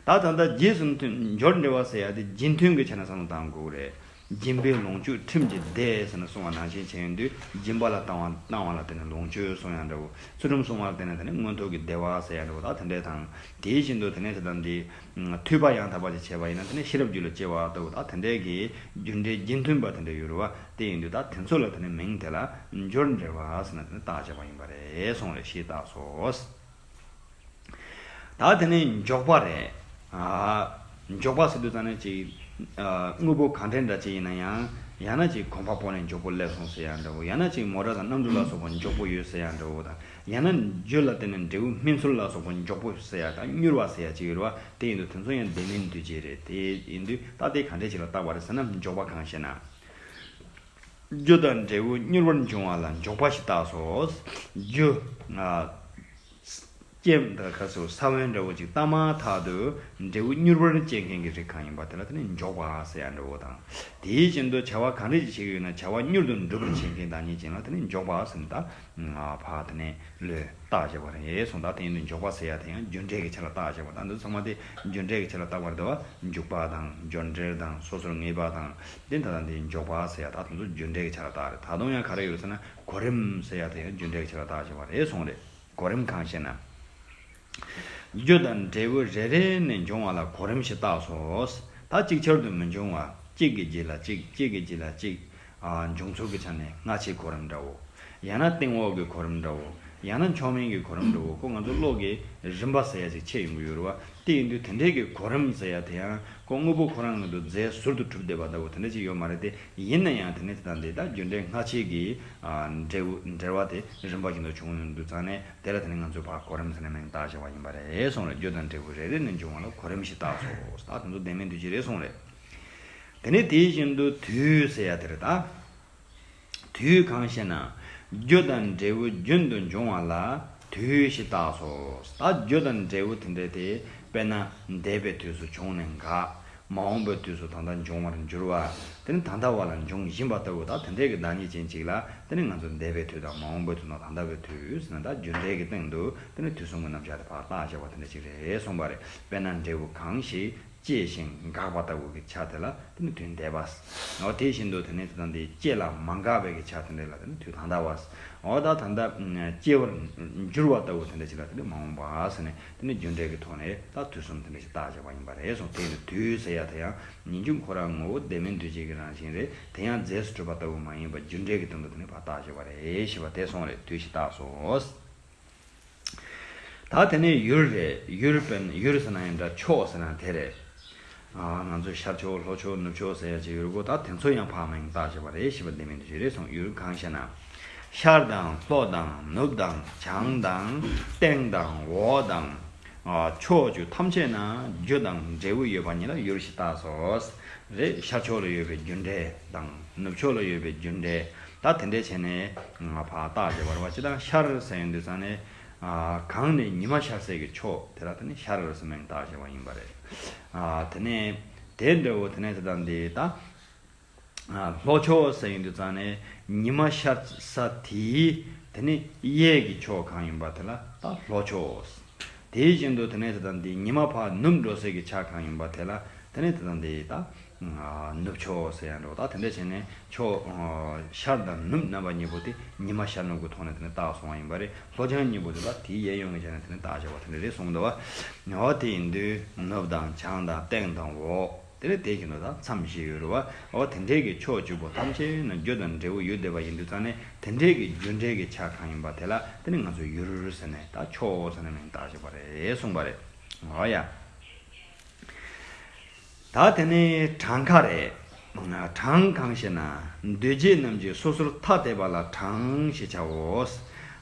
ད་ད་ལྟ་རྗེས་སུ་མཐུན། སྦྱོར་འབྲེལ་བ་ཟེར་ཡ་དེ་རྗེས་མཐུན་གྱི་ཆ་ནས་བསམ་བློ་བཏང་དགོས་རེད། སྦྱིན་པས་ལོངས་སྤྱོད་ཁྲིམས་ཀྱིས་བདེ་ཟེར་ནས་གསུངས་པ་ནང་བཞིན་བྱས་ཡོང་དུས། སྦྱིན་པ་ལ་བཏང་བ་བཏང་བ་ལ་བརྟེན་ནས་ལོངས་སྤྱོད་གསུང་ཡ་འདྲ་བོ། ཚུལ་ཁྲིམས་སྲུང་བ་ལ་བརྟེན་ནས་དེ་ནི་མངོན་མཐོ་གི་བདེ་བ་ཟེར་ཡ་འདྲ་བོ་ད་དེ་འདྲས་དང་། དེ་བཞིན་དུ་དེ་ནས་དེ་དང་འདི། ཐོས་པ་ཡང་དག་པ་ཅིག་བྱས་པ་ཡིན་ན་དེ་ནས་ཤེས་རབ་རྒྱུད་ལ་སྐྱེ་བ་ལྟ་བུ་ད་དེ་འདྲས་ཀྱི་རྒྱུ་འབྲས་རྗེས་མཐུན་པ་དེ་འདྲས་ཡོད་རེད་བ། དེ་ཡིན་དུས་ད་དེ་ཚོ་ལ་དེ་ནས་མིང་དེ་ལ་སྦྱོར་འབྲེལ་བ་ཟེར་ནས་དེ་ནས་བཏགས་བྱས་པ་ཡིན་པ་རེད་གསུངས་རེད། ཞེས་བཏགས་སོ། ད་དེ་ནས་འཇོག་པ་རེད། ཨ། འཇོག་པ་ཟེར་དུས་ཙང་ནས་ཅིག། ཨ། དངོས་པོ་གང་དྲན་འདྲ་ཅིག་ཡིན་ན་ཡང་། ཡང་ན་ཅིག་གོམ་པ་སྤོ་ནས་འཇོག་པོ་སླེབས་སོང་ཟེར་ཡ་འདྲ་བོ། ཡང་ན་ཅིག་མོ་ཊ་དང་གནམ་གྲུ་ལ་སོགས་པ་འཇོག་པོ་ཡོད་ཟེར་ཡ་འདྲ་བོ་དང་། ཡང་ན་རྒྱུ་ལ་བརྟེན་ནས་འབྲས་བུ་སྨིན་ཚུལ་ལ་སོགས་པ་འཇོག་པོ་ཟེར་ཡ་དང་། མྱུར་བ་ཟེར་ཡ་ཅིག་ཡོད་རེད་བ། དེ་ཡིན་དུས་དེ་ཚོ་ཡང་བདེན་མིན་འདུས་བྱས་རེད། དེ་ཡིན་དུས་ད་དེ་གང་འདྲ་ཅིག་ལ་བཏགས་པ་རེད་ཟེར་ན། འཇོག་པ་གང་ཞེ་ན། རྒྱུ་དང་འབྲས་བུ་མྱུར་བར་འབྱུང་བ་ལ་འཇོག་པ་ཞེས་བཏགས་སོ། རྒྱུ། ཨ། རྐྱེན་དང་ཁ་སོ་ས་བོན་འདྲ་བོ་ཅིག་བཏང་མ་ཐག་ཏུ་འབྲས་བུ་མྱུར་བར་སྐྱེད་མཁན་གྱི་རིགས་གང་ཡིན་པ་དེ་ལ་དེ་ནི་འཇོག་པ་ཟེར་ཡ་འདྲ་བོ་དང་། དེའི་བཞིན་དུ་བྱ་བ་གང་རིགས་ཅིག་བྱེད་ཀྱི་ཡོད་ན་བྱ་བ་མྱུར་དུ་འགྲུབ་པར་བྱེད་མཁན་བདག་ཉིད་ཅན་ལ་དེ་ནི་འཇོག་པ་ཟེར་ནས་ད། ཕར་དེ་ནས་བློས་བཏགས་བྱས་པ་རེད་གསུངས། ད་དེ་ཡིན་དུས་འཇོག་པ་ཟེར་ཡ་དེ་ཡང་རྒྱུ་འབྲས་ཀྱི་ཆ་ལ་བཏགས་བྱས་པ། ད་འདི་ཚང་མ་དེ་རྒྱུ་འབྲས་ཀྱི་ཆ་ལ་བཏགས་པ་རེད་དོ། འཇུག་པ་དང་སྦྱོར་འབྲེལ་དང་སོ་སོར་ངེས་པ་དང་། དེ་ད་ལྟ་འདི་འཇོག་པ་ཟེར་ཡ་ད་དེ་ཚོ་རྒྱུ་འབྲས་ཀྱི་ཆ་ལ་བཏགས་རེད། ད་དུང་ཡང་ག་རེ་ཡོད་ཟེར་ན། གོ་རིམ་ཟེར་ཡ་དེ་ཡང་རྒྱུ་འབྲས་ཀྱི་ཆ་ལ་བཏགས་བྱས་པ་རེད་གསུངས་རེད། གོ་རིམ་གང་ཞེ་ན། རྒྱུ་དང་འབྲས་བུ་རེ་རེ་ནས་འབྱུང་བ་ལ་གོ་རིམ་ཞེས་བཏགས་སོ། ད་ཅིག་ཆར་དུ་མི་འབྱུང་བ། གཅིག་གི་རྗེས་ལ་གཅིག་གཅིག་གི་རྗེས་ལ་གཅིག་ཨ། འབྱུང་ཚུལ་གྱི་ཆ་ནས་སྔ་ཕྱིའི་གོ་རིམ་འདྲ་བོ། ཡང་ན་སྟེང་འོག་གི་གོ་རིམ་འདྲ་བོ། ཡང་ན་མཆོག་དམན་གྱི་གོ་རིམ་འདྲ་བོ། ཁོ་ང་ཚོ་བློ་གི་རིམ་པ་ཟེར་ཡ་ཅིག་ཕྱེ་ཡོང་གི་ཡོད་རེད་བ། དེ་ཡིན་དུས་དེ་འདྲའི་གི་གོ་རིམ་ཟེར་ཡ་དེ་ཡང་ཁོ་དངོས་པོ་ཁོ་རང་ངོས་དུ་རྫས་ཟུར་དུ་གྲུབ་བསྡད་པ་ལྟ་བུ་དེ་འདྲ་ཅིག་ཡོད་མ་རེད་དེ། ཡིན་ན་ཡང་དེ་ནས་དེ་དང་དེ་ད་རྒྱུ་འབྲས་སྔ་ཕྱི་གི། ཨ། འབྲས་བུ་འབྲེལ་བ་དེ་རིམ་པ་བཞིན་དུ་བྱུང་ཡོང་དུས་ཙང་ནས་དེ་ལ་དེ་ནས་ང་ཚོས་ཕར་གོ་རིམ་ཟེར་ནས་མིང་བཏགས་བྱས་པ་ཡིན་པ་རེད་གསུངས་རེད། རྒྱུ་དང་འབྲས་བུ་རེ་རེ་ནས་འབྱུང་བ་ལ་གོ་རིམ་ཞེས་བཏགས་སོ། ད་དེ་ཚོ་བདེན་མེད་འདུ་བྱེད་རེད་གསུངས་རེད། དེ་ནས་དེ་བཞིན་དུ་དུས་ཟེར་ཡ་དེ་རེད་ད། དུས་གང་ཞེ་ན། རྒྱུ་དང་འབྲས་བུ་རྒྱུན་དུ་འབྱུང་བ་ལ་དུས་ཞེས་བཏགས་སོ། ད་རྒྱུ་དང་འབྲས་བུ་དེ་འདྲ་དེ་དཔེར་ན་འདས་པའི་དུས་སུ་བྱུང་ནས་འགག་མ་འོངས་པའི་དུས་སུ་ད་ལྟ་འབྱུང་བར་འགྱུར་བ། དེ་ནི་ད་ལྟ་བ་ལ་འབྱུང་བཞིན་པ་ལྟ་བུ་དང་དེ་འདྲའི་གི་བདག་ཉིད་ཅན་ཅིག་ལ་དེ་ནི་ང་ཚོ་འདས་པའི་དུས་དང་མ་འོངས་པའི་དུས་དང་ད་ལྟ་བའི་དུས་ཟེར་ན། ད་རྒྱུ་འབྲས་ཀྱི་སྟེང་དུ་དེ་ནི་དུས་གསུམ་གྱི་རྣམ་གཞག་དེ་ཕར་བཏགས་བཞག་པ་དེ་འདྲ་ཅིག་རེད་གསུངས་པ་རེད། དཔེར་ན་འབྲས་བུ་གང་ཞིག་སྐྱེ་ཞིང་འགག་པ་ལྟ་བུ་གི་ཆ་དེ་ལ་དེ་ནི་དུས་འདས་པ། འོ་དེ་བཞིན་དུ་དེ་ནི་དེ་དང་དེ་སྐྱེ་ལ་མ་འགགས་པའི་གི་ཆ་དེ་འདྲ་ལ་དེ་ནི་དུས་ད་ལྟ་བ། འོ་ད་ད་ལྟ་སྐྱེ་བར་འགྱུར་བ་ལྟ་བུ་དེ་འདྲ་ཞིག་ལ་དེ་ནི་མ་འོངས་པ་ཟེར་ནས་དེ་ནི་རྒྱུ་འབྲས་ཀྱི་ཐོག་ནས་ད་དུས་གསུམ་དེ་འདྲ་ཞིག་བརྟག་བྱ་བ་ཡིན་པ་རེད་གསུངས། དེ་ནི་དུས་ཟེར་ཡ་དེ་ཡང་ཉིན་གུང་ཁོ་རང་ངོ་བོ་བདེན་མེད་འདུ་བྱེད་ཀྱི་རང་བཞིན་རེད། དེ་ཡང་རྫས་སུ་གྲུབ་པ་ལྟ་བུ་མ་ཡིན་པ་རྒྱུ་འབྲས་ཀྱི་དོན་དུ་དེ་ནི་ཕར་བརྟག་བྱ་བ་རེད་ཞེས་པ་དེ་གསུངས་རེད། དུས་ཞིག་བརྟག་སོ། ད་དེ་ནས་ཡུལ་རེད། ཡུལ་དཔེར་ན་ཡུལ་ཟེར་ན་ཡང་འདྲ་ཕྱོགས་ཟེར་ན་དེ་རེད། ཨ་ང་ཚོས་ཤར་ཕྱོགས་ལྷོ་ཕྱོགས་ནུབ་ཕྱོགས་ཟེར་ཡ་ཅིག་ཡོད་རེད་གོ། ད་དེ་ཚོ་ཡང་ཕར་མ་ཡིན་བརྟག་བྱ་བ་རེད་ཞེས་པ་བདེན་མེད་འདུ་བྱེད་རེད་གསུངས། ཡུལ་གང་ཞེ་ན། ཤར་དང་ལྷོ་དང་ནུབ་དང་བྱང་དང་སྟེང་དང་འོག་དང་། ཨ་ཕྱོགས་བཅུ་ཐམས་ཅད་ན་རྒྱུ་དང་འབྲས་བུ་ཡོད་པ་ཉིད་ལ་ཡུལ་ཞེས་བཏགས་སོ། རེད། ཤར་ཕྱོགས་ལ་ཡོད་པའི་རྒྱུ་འབྲས་དང་ནུབ་ཕྱོགས་ལ་ཡོད་པའི་རྒྱུ་འབྲས་ད་དེ་འདྲས་བྱས་ནས་ང་ཕར་བརྟག་བྱ་བ་རེད་བ། ཅི་ལྟར་ཤར་ཟེར་ཡོང་དུས་ཙང་ནས། ཨ་གང་ནས་ཉི་མ་ཤར་སའི་གི་ཕྱོགས་དེ་ལ་དེ་ནི་ཤར་ཟེར་མིང་བཏགས་བྱ་བ་ཡིན་པ་རེད། ཨ་དེ་ནས་དེ་འདྲ་བོ་དེ་ནས་དེ་དང་དེ་ད། ཨ་ལྷོ་ཕྱོགས་ཟེར་ཡོང་དུས་ཙང་ནས་ཉི་མ་ཤར་ས་དེའི་དེ་ནི་གཡས་ཀྱི་ཕྱོགས་གང་ཡིན་པ་དེ་ལ་ད་ལྷོ་ཕྱོགས། དེ་བཞིན་དུ་དེ་ནས་དེ་དང་དེ་ཉི་མ་ཕར་ནུབ་འགྲོ་སའི་གི་ཆ་གང་ཡིན་པ་དེ་ལ་དེ་ནས་དེ་དང་དེ་ད། ནུབ་ཕྱོགས་ཟེར་ཡང་འགྲོ། ད་དེ་འདྲ་བྱས་ནས་ཕྱོགས་ཤར་དང་ནུབ་རྣམ་པ་གཉིས་པོ་དེ་ཉི་མ་ཤར་ནུབ་ཀྱི་ཐོག་ནས་དེ་ནས་བཏགས་སོང་བ་ཡིན་པ་རེད། ལྷོ་བྱང་གཉིས་པོ་དེ་ལ་དེའི་གཡས་གཡོན་གྱི་ཆ་ནས་དེ་ནས་བཏགས་བྱ་བ་དེ་འདྲ་རེད་གསུངས་འདུག་བ། འོ་དེ་ཡིན་དུས་ནུབ་དང་བྱང་དང་སྟེང་དང་འོག་དེ་ནས་དེ་བཞིན་དུ་ད་མཚམས་བཞི་ཡོད་རེད་བ། འོ་དེ་འདྲའི་གི་ཕྱོགས་བཅུ་པོ་ཐམས་ཅད་ན་རྒྱུ་དང་འབྲས་བུ་ཡོད་བསྡད་པ་ཡིན་དུས་ཙང་ནས་དེ་འདྲའི་གི་རྒྱུ་འབྲས་ཀྱི་ཆ་གང་ཡིན་པ་དེ་ལ་དེ་ནས་ང་ཚོས་ཡུལ་ཟེར་ནས་ད་ཕྱོགས་ཟེར་ནས་མིང་བཏགས་བྱ་བ་རེད་གསུངས་པ་རེད། འོ་ཡ། ད་དེ་ནས་གྲངས་ཀ་རེད། གྲངས་གང་ཞེ་ན། འདུས་བྱས་རྣམས་ཀྱི་སོ་སོར་ཐ་དད་པ་ལ་གྲངས་ཞེས་བྱའོ།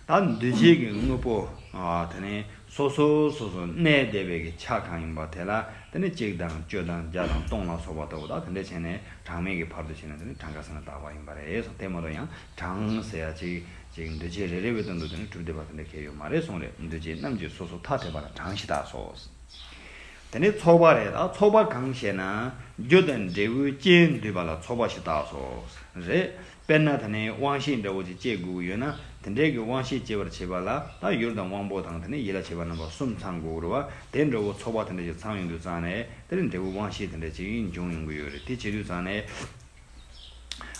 ད་འདུས་བྱས་ཀྱི་དངོས་པོ། ཨ་དེ་ནས་སོ་སོ་སོ་སོ་གནས་བསྡད་པའི་གི་ཆ་གང་ཡིན་པ་དེ་ལ་དེ་ནས་གཅིག་དང་བཅུ་དང་བརྒྱ་དང་སྟོང་ལ་སོགས་པ་ལྟ་བུ་དག་དེ་འདྲ་བྱས་ནས་གྲངས་མེད་ཀྱི་བར་དུ་བྱས་ནས་དེ་ནས་གྲངས་ཀ་ཟེར་ན་བཏགས་པ་ཡིན་པ་རེད་གསུངས། དེ་མ་གཏོགས་ཡང་གྲངས་ཟེར་ཡ་ཅིག་ཅིག་འདུས་བྱས་རེ་རེ་བའི་དོན་དུ་དེ་ནས་གྲུབ་བསྡད་པ་དེ་འདྲ་གང་ཡང་ཡོད་མ་རེད་གསུངས་རེད། འདུས་བྱས་རྣམས་ཀྱི་སོ་སོར་ཐ་དད་པ་ལ་གྲངས་ཞེས་བཏགས་སོ། དེ་ནས་ཚོགས་པ་རེད། ད་ཚོགས་པ་གང་ཞེ་ན། རྒྱུ་དང་འབྲས་བུའི་རྐྱེན་འདུས་པ་ལ་ཚོགས་པ་ཞེས་བཏགས་སོ། རེད། དཔེར་ན་དེ་ནས་དབང་ཤེས་འདྲ་བོ་ཅིག་སྐྱེ་དགོས་ཀྱི་ཡོད་ན་དེ་འདྲའི་གི་དབང་ཤེས་སྐྱེ་བར་བྱེད་པ་ལ་ད་ཡུལ་དང་དབང་པོ་དང་དེ་ནས་ཡིད་ལ་བྱེད་པ་རྣམ་པ་གསུམ་ཚང་དགོས་རེད་བ། དེ་འདྲ་བོ་ཚོགས་པ་དེ་འདྲ་ཞིག་ཚང་ཡོང་དུས་ཙང་ནས་དེ་ནས་འབྲས་བུ་དབང་ཤེས་དེ་འདྲ་ཅིག་འབྱུང་ཡོང་གི་ཡོད་རེད། དེ་བྱེད་དུས་ཙང་ནས།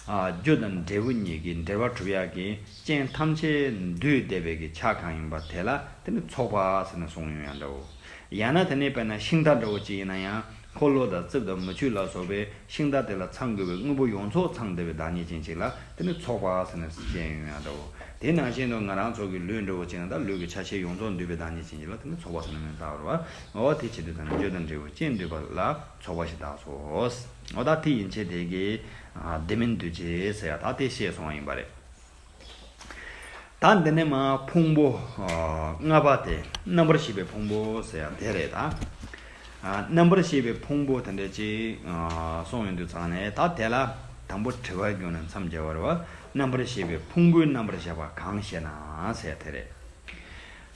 ཨ་རྒྱུ་དང་འབྲས་བུ་གཉིས་ཀྱི་འབྲེལ་བ་གྲུབ་ཡག་གི་རྐྱེན་ཐམས་ཅད་འདུས་བསྡད་པའི་གི་ཆ་གང་ཡིན་པ་དེ་ལ་དེ་ནི་ཚོགས་པ་ཟེར་ནས་གསུངས་ཡོང་ཡང་འདྲ་བོ། ཡང་ན་དེ་ནི་དཔེར་ན་ཤིང་རྟ་འདྲ་བོ་ཅིག་ཡིན་ན་ཡང་འཁོར་ལོ་དང་རྩིབས་དང་མུ་ཁྱུད་ལ་སོགས་པའི་ཤིང་རྟ་དེ་ལ་ཚང་དགོས་པའི་དངོས་པོ་ཡོངས་རྫོགས་ཚང་བསྡད་པའི་བདག་ཉིད་ཅན་ཅིག་ལ་དེ་ནི་ཚོགས་པ་ཟེར་ནས་བཤད་ཡོང་ཡང་འདྲ་བོ། དེ་ནང་བཞིན་དུ་ང་རང་ཚོ་གི་ལུས་འདྲ་བོ་ཅིག་ཡིན་ན་ད་ལུས་ཀྱི་ཆ་ཤས་ཡོངས་རྫོགས་འདུས་པའི་བདག་ཉིད་ཅན་ཅིག་ལ་དེ་ནི་ཚོགས་པ་ཟེར་ནས་མིང་བཏགས་པ་རེད་བ། འོ་དེ་བྱེད་དུས་ཙམ་ན་རྒྱུ་དང་འབྲས་བུ་རྐྱེན་འདུས་པ་ལ་ཚོགས་པ་ཞེས་བཏགས་སོ། འོ་ད་དེ་ཡན་ཆད་དེ་གི་ཨ་དེ་མིན་འདུས་བྱས་ཟེར་ཡ་ད་དེ་བཤད་སོང་བ་ཡིན་པ་རེད། ད་འདི་ནས་མ་ཕུང་པོ་ཨ་ལྔ་པ་དེ་རྣམ་པར་ཤེས་པའི་ཕུང་པོ་ཟེར་ཡ་དེ་རེད་ད། ཨ་རྣམ་པར་ཤེས་པའི་ཕུང་པོ་དེ་འདྲ་ཅིག་ཨ་གསུངས་ཡོང་དུས་ཙང་ནས་ད་དེ་ལ་དང་པོ་དྲི་བ་བརྒྱུད་ནས་མཚམས་སྦྱར་བ་རེད་བ། རྣམ་པར་ཤེས་པའི་ཕུང་པོའི་རྣམ་པར་ཤེས་པ་གང་ཞེ་ན་ཟེར་ཡ་དེ་རེད།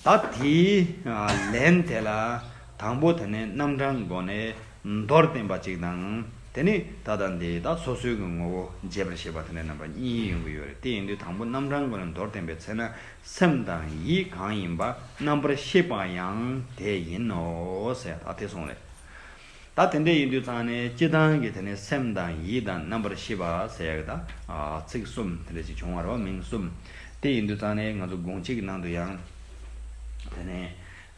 ད་དེའི་ལན་དེ་ལ་དང་པོ་དེ་ནས་རྣམ་གྲངས་སྒོ་ནས་མདོར་བསྟན་པ་གཅིག་དང་། དེ་ནི་ད་ལྟ་འདི་ད་སོ་སོའི་གི་ངོ་བོ་རྒྱས་པར་བཤད་པ་དེ་འདྲ་རྣམ་པ་གཉིས་ཡོང་གི་ཡོད་རེད། དེ་ཡིན་དུས་དང་པོ་རྣམ་གྲངས་སྒོ་ནས་མདོར་བསྟན་པའི་ཚེ་ན་སེམས་དང་ཡིད་གང་ཡིན་པ་རྣམ་པར་ཤེས་པ་ཡང་དེ་ཡིན་ནོ་ཟེར་ད་དེ་གསུངས་རེད། ད་དེ་འདྲ་ཡིན་དུས་ཙང་ནས་སྤྱི་བཏང་གི་དེ་ནས་སེམས་དང་ཡིད་དང་རྣམ་པར་ཤེས་པ་ཟེར་ཡག་གི་ད་ཨ་ཚིག་གསུམ་དེ་འདྲ་ཅིག་བྱུང་བ་རེད་བ། མིང་གསུམ། དེ་ཡིན་དུས་ཙང་ནས་ང་ཚོ་དགོངས་གཅིག་གི་ནང་དུ་ཡང་དེ་ནས་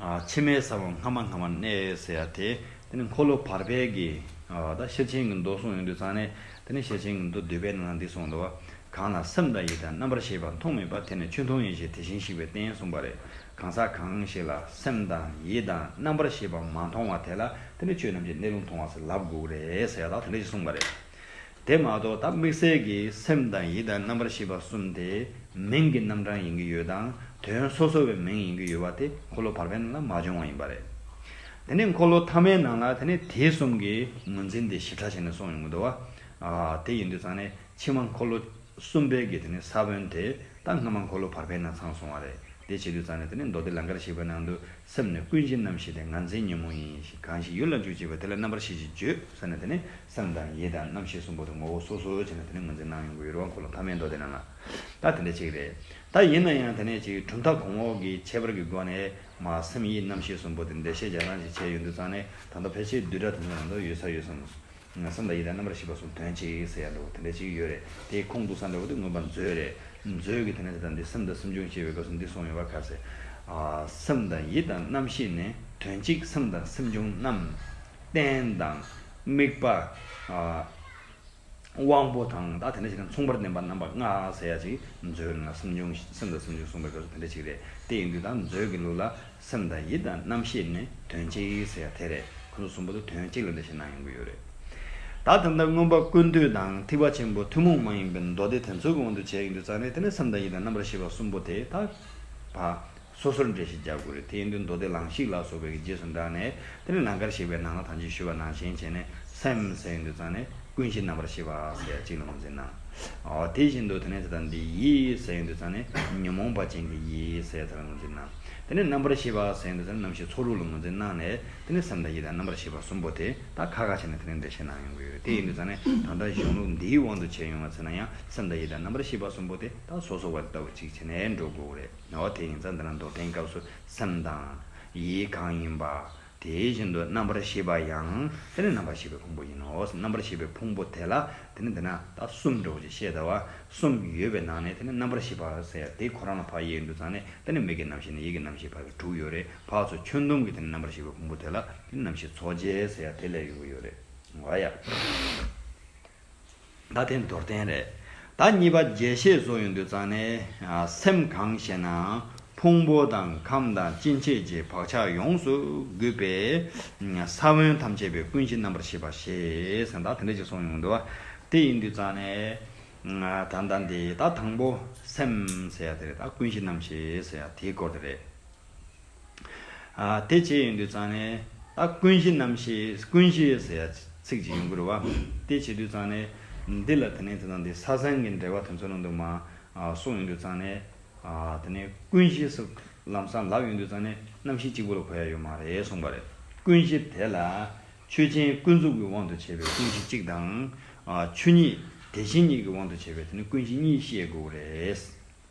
ཨ་ཕྱི་མའི་ས་བོན་སྔ་མ་སྔ་མར་གནས་ཟེར་ཡ་དེ་དེ་ནས་འཁོར་ལོ་བར་པའི་གི་ཨ་ད་ཤེར་ཕྱིན་གྱི་མདོ་གསུངས་ཡོང་དུས་ཙང་ནས་དེ་ནས་ཤེར་ཕྱིན་གྱི་མདོ་བསྡུས་པའི་ནང་ལ་འདི་གསུངས་འདུག་བ། གང་ལ་སེམས་དང་ཡིད་དང་རྣམ་པར་ཤེས་པ་མཐོང་མེད་པ། དེ་ནི་ཆོས་མཐོང་ཡེ་ཤེས་དེ་བཞིན་གཤེགས་པའི་རྟེན་གསུངས་པ་རེད། གང་ཟག་གང་ཞིག་ལ་སེམས་དང་ཡིད་དང་རྣམ་པར་ཤེས་པ་མ་མཐོང་བ་དེ་ལ་དེ་ནི་ཆོས་རྣམས་ཀྱི་གནས་ལུགས་མཐོང་བ་ཟེར་ལབ་དགོས་རེད་ཟེར་ཡ་ད་དེ་འདྲ་ཞིག་གསུངས་པ་རེད། དེ་མ་གཏོགས་ད་དམིགས་བསལ་གྱི་སེམས་དང་ཡིད་དང་རྣམ་པར་ཤེས་པ་གསུམ་དེ་མིང་གི་རྣམ་གྲངས་ཡིན་གྱི་ཡོད་དང་དོན་སོ་སོ་བའི་མིང་ཡིན་གྱི་ཡོད་པ་དེ་འཁོར་ལོ་བར་པའི་ནང་ལ་མ་བྱུང་བ་ཡིན་པ་རེད། དེ་ནི་འཁོར་ལོ་ཐ་མའི་ནང་ལ་དེ་ནི་དེ་གསུམ་གྱི་ངོས་འཛིན་དེ་ཞིབ་ཕྲ་བྱས་ནས་གསུངས་ཡོང་གི་འདུག་བ། ཨ་དེ་ཡིན་དུས་ཙང་ནས། ཕྱི་མ་འཁོར་ལོ་གསུམ་པའི་གི་དེ་ནི་ས་བོན་དེ་ད་སྔ་མ་འཁོར་ལོ་བར་པའི་ནང་ཚང་སོང་བ་རེད། དེ་བྱེད་དུས་ཙང་ནས་དེ་ནི་མདོ་སྡེ་ལང་ཀར་གཞི་པའི་ནང་དུ་སེམས་ནི་ཀུན་གཞི་རྣམ་ཤེས་ཏེ། ངར་འཛིན་ཉོན་མོངས་ཡིན་ཞིང་། གང་ཞིག་ཡུལ་ལ་འཇུག་བྱེད་པ། དེ་ལ་རྣམ་པར་ཤེས་ཀྱི་བརྗོད་ཟེར་ནས་དེ་ནི་སེམས་དང་ཡིད་དང་རྣམ་ཤེས་གསུམ་པོ་དེ་ངོ་བོ་སོ་སོ་བྱས་ནས་དེ་ནི་ངོས་འཛིན་གནང་ཡོང་གི་ཡོད་རེད་བ། འཁོར་ལོ་ཐ་མའི་མདོ་སྡེ་ནང་ལ། ད་དེ་འདྲ་ཅིག་རེད། ད་ཡིན་ན་ཡང་དེ་ནས་ཅིག་གྲུབ་མཐའ་གོང་འོག་གི་ཁྱད་པར་གྱི་སྒོ་ནས། མ་སེམས་ཡིད་རྣམ་ཤེས་གསུམ་པོ་དེ་འགྲེལ་བཤད་རྒྱག་སྟངས་ཅིག་བྱས་ཡོང་དུས་ཙང་ནས། ད་ལྟ་ཕལ་ཆེར་བསྡུས་གྲྭ་དེ་ཚོ་ནང་དུ་ཡོད་ས་ཡོད་བསམ། སེམས་དང་ཡིད་དང་རྣམ་པར་ཤེས་པ་གསུམ་དོན་གཅིག་ཟེར་ཡ་འདྲ་བོ་དེ་འདྲ་ཅིག་ཡོད་རེད། དེའི་ཁུངས་གཏུགས་ས་འདྲ་བོ་དེ་མངོན་པ་མཛོད་རེད། མཛོད་ཀྱི་དེ་ནས་དེ་དང་འདི་སེམས་དང་སེམས་བྱུང་ཞེས་པའི་སྐབས་སུ་འདི་གསུངས་ཡོད་པ་ག་ཟེར། ཨ། སེམས་དང་ཡིད་དང་རྣམ་ཤེས་ནི། དོན་གཅིག་སེམས་དང་སེམས་བྱུང་རྣམས། རྟེན་དང་དམིགས་པ། ཨ། དབང་པོ་དང་ད་དེ་འདྲ་ཞིག་དང་མཚུངས་པར་ལྡན་པ་རྣམ་པ་ལྔ་ཟེར་ཡ་ཅིག་མཛོད་ནང་སེམས་བྱུང་སེམས་དང་སེམས་བྱུང་གསུངས་པའི་སྐབས་སུ་དེ་འདྲ་ཅིག་རེད། དེ་ཡིན་དུས་ད་མཛོད་ཀྱི་ལུགས་ལ་སེམས་དང་ཡིད་དང་རྣམ་ཤེས་ནི་དོན་གཅིག་ཟེར་ཡ་དེ་རེད། ཁོ་ཚོ་གསུམ་པོ་དེ་དོན་གཅིག་ལ་འགྲེལ་བཤད་གནང་ཡོང་གི་ཡོད་རེད། ད་ད་ལྟ་མངོན་པ་ཀུན་བཏུས་དང་ཐེག་པ་ཆེན་པོ་ཐུན་མོང་མ་ཡིན་པའི་མདོ་སྡེ་དེ་ཚོའི་དབང་དུ་བྱས་ཡིན་དུས་ཙང་ནས། དེ་ནས་སེམས་དང་ཡིད་དང་རྣམ་པར་ཤེས་པ་གསུམ་པོ་དེ་ད་ཕ། སོ་སོར་འགྲེལ་བཤད་རྒྱག་དགོས་རེད། དེ་ཡིན་དུས་མདོ་སྡེ་ལང་གཤེགས་ལ་སོགས་པའི་རྗེས་སུ་འབྲངས་ནས། དེ་ནས་ནམ་མཁར་གཤེགས་པའི་ནང་ལ་ད་ཅི་ཞུས་པ་ནང་བཞིན་བྱས་ནས། སེམས་ཟེར་ཡོང་དུས་ཙང་ནས་ཀུན་གཞི་རྣམ་པར་ཤེས་པ་ཟེར་ཡ་གཅིག་ལ་ངོས་འཛིན་གནང་། འོ། དེ་བཞིན་དུ་དེ་ནས་དེ་དང་འདི་ཡིད་ཟེར་ཡོང་དུས་ཙང་ནས་ཉོན་མོངས་པ་ཅན་གྱི་ཡིད་ཟེར་ཡ་དེ་ལ་ངོས་འཛིན་གནང་། དེ་ནས་རྣམ་པར་ཤེས་པ་ཟེར་ཡོང་དུས་ཙང་ནས་རྣམ་ཤེས་ཚོགས་དྲུག་ལ་ངོས་འཛིན་གནང་ནས། དེ་ནས་སེམས་དང་ཡིད་དང་རྣམ་པར་ཤེས་པ་གསུམ་པོ་དེ་ད་ཁ་ཁ་བྱས་ནས་དེ་ནས་འགྲེལ་བཤད་གནང་ཡོང་གི་ཡོད་རེད། དེ་ཡིན་དུས་ཙང་ནས་ད་ལྟ་གཞུང་ལུགས་འདིའི་དབང་དུ་བྱས་ཡོང་བ་ཚོ་ན་ཡང་སེམས་དང་ཡིད་དང་རྣམ་པར་ཤེས་པ་གསུམ་པོ་དེ་ད་སོ་སོ་བ་ལྟ་བུ་གཅིག་བྱས་ནས་འགྲོ་དགོས་རེད། འོ། དེ་ཡིན་ཙང་འདི་ན་མདོར་བསྟན་སྐབས་སུ་སེམས་དང་ཡིད་གང་ཡིན་པ། དེ་བཞིན་དུ་རྣམ་པར་ཤེས་པ་ཡང་དེ་ནི་རྣམ་པར་ཤེས་པའི་ཕུང་པོ་ཡིན་ནོ། རྣམ་པར་ཤེས་པའི་ཕུང་པོ་དེ་ལ་དེ་ནི་འདི་ན་ད་གསུམ་འདྲ་བོ་ཅིག་བཤད་ད་བ། གསུམ་ཡོད་པའི་ནང་ནས་དེ་ནི་རྣམ་པར་ཤེས་པ་ཟེར་ཡ་དེ་ཁོ་རང་ལ་ཕར་དབྱེ་ཡོང་དུས་ཙང་ནས། དེ་ནི་མིག་གི་རྣམ་ཤེས་ནས་ཡིད་ཀྱི་རྣམ་ཤེས་བར་གྱི་དྲུག་ཡོད་རེད། ཕར་ཚུར་ཁྱོན་བསྡོམས་ཀྱི་དེ་ནི་རྣམ་པར་ཤེས་པའི་ཕུང་པོ་དེ་ལ་དེ་ནི་རྣམ་ཤེས་ཚོགས་བརྒྱད་ཟེར་ཡ་དེ་ལས་ཡོང་གི་ཡོད་རེད། འོ་ཡ། ད་དེ་མདོར་བསྟན་རེད། ད་གཉིས་པ་རྒྱས་བཤད་བཟོ་ཡོང་དུས་ཙང་ནས། ཨ། སེམས་གང་ཞེ་ན། ཕུང་པོ་དང་ཁམས་དང་སྐྱེ་མཆེད་ཀྱི་བག་ཆགས་ཡོངས་སུ་རྒུད་པའི་ས་བོན་ཐམས་ཅད་པའི་ཀུན་གཞི་རྣམ་པར་ཤེས་པ་ཞེས་ཟེར། ད་དེ་འདྲ་ཅིག་གསུངས་ཡོང་འདུག་བ། དེ་ཡིན་དུས་ཙང་ནས། ད་ལྟ་འདི་ད་དང་པོ་སེམས་ཟེར་ཡ་དེ་རེད། ད་ཀུན་གཞི་རྣམ་ཤེས་ཟེར་ཡ་དེའི་སྐོར་དེ་རེད། ཨ། དེ་བྱས་ཡོང་དུས་ཙང་ནས། ཨ། ཀུན་གཞི་རྣམ་ཤེས། ཀུན་གཞི་ཟེར་ཡ་ཚིག་ཅིག་ཡོང་གི་རེད་བ། དེ་བྱེད་དུས་ཙང་ནས་འདི་ལ་དེ་ནས་དེ་དང་དེ་ས་སེང་གི་འགྲེལ་པ་དེ་ཚོ་ནང་དུ་མ། ཨ། གསུངས་ཡོང་དུས་ཙང་ནས། ཨ། དེ་ནས་ཀུན་གཞི་སུ་ལམ་སང་ལབ་ཡོང་དུས་ཙང་ནས་རྣམ་ཤེས་གཅིག་པུ་ལ་གོ་ཡ་ཡོད་མ་རེད་གསུངས་པ་རེད། ཀུན་གཞི་དེ་ལ་ཆོས་ཅན་ཀུན་རྫོབ་ཀྱི་དབང་དུ་བྱས་པའི་ཀུན་གཞི་གཅིག་དང་། ཨ། ཆོས་ཉིད་དེ་བཞིན་ཉིད་ཀྱི་དབང་དུ་བྱས་པའི་དེ་ནས་ཀུན་གཞི་གཉིས་བཤད་དགོས་རེད།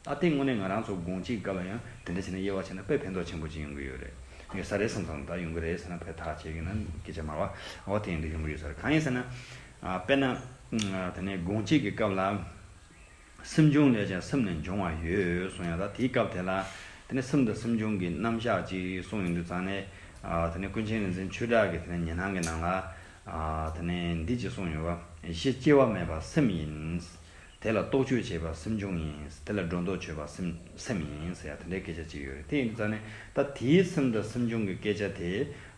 ད་དེ་དངོས་གནས་ང་རང་ཚོ་དགོངས་གཅིག་སྐབས་ལ་ཡང་དེ་འདྲ་བྱས་ན་དབྱེ་བ་ཕྱེ་ན་དཔེ་ཕན་ཐོགས་ཆེན་པོ་ཅིག་ཡོང་གི་ཡོད་རེད། ཡོད་ས་རེད་བསམ་སོང་། ད་ཡོང་གི་རེད་ཟེར་ན་ཕར་ཐག་བཅད་ཀྱི་ན་སྐད་ཆ་མ་རེད་བ། འོ། དེ་ཡིན་དུས་ཡོང་གི་ཡོད་ས་རེད། གང་ཡིན་ཟེར་ན། ཨ། དཔེར་ན། ཨ། དེ་ནས་དགོངས་གཅིག་གི་སྐབས་ལ། སེམས་བྱུང་ལས་ཀྱང་སེམས་ནི་འབྱུང་བ་ཡོད་གསུངས་ཡ། ད་དེའི་སྐབས་དེ་ལ་དེ་ནས་སེམས་དང་སེམས་བྱུང་གི་རྣམ་གཞག་ཅིག་གསུངས་ཡོང་དུས་ཙང་ནས། ཨ། དེ་ནས་ཀུན་མཁྱེན་རིག་འཛིན་ཆོས་གྲགས་ཀྱི་དེ་ནས་ཉི་སྣང་གི་ནང་ལ། ཨ། དེ་ནས་འདི་ཅིག་གསུངས་ཡོད་བ། གཞི་སྐྱེ་བ་མེད་པ་སེམས་ཡིན། དེ་ལ་རྟོག་དཔྱོད་བྱེད་པ་སེམས་བྱུང་ཡིན། དེ་ལ་སྒྲོ་འདོགས་ཆོད་པ་སེམས་སེམས་ཡིན་ཟེར་ཡ་དེ་འདྲའི་སྐད་ཆ་ཅིག་ཡོད་རེད། དེ་ཡིན་དུས་ཙང་ནས་ད་དེའི་སེམས་དང་སེམས་བྱུང་གི་སྐད་ཆ་དེ་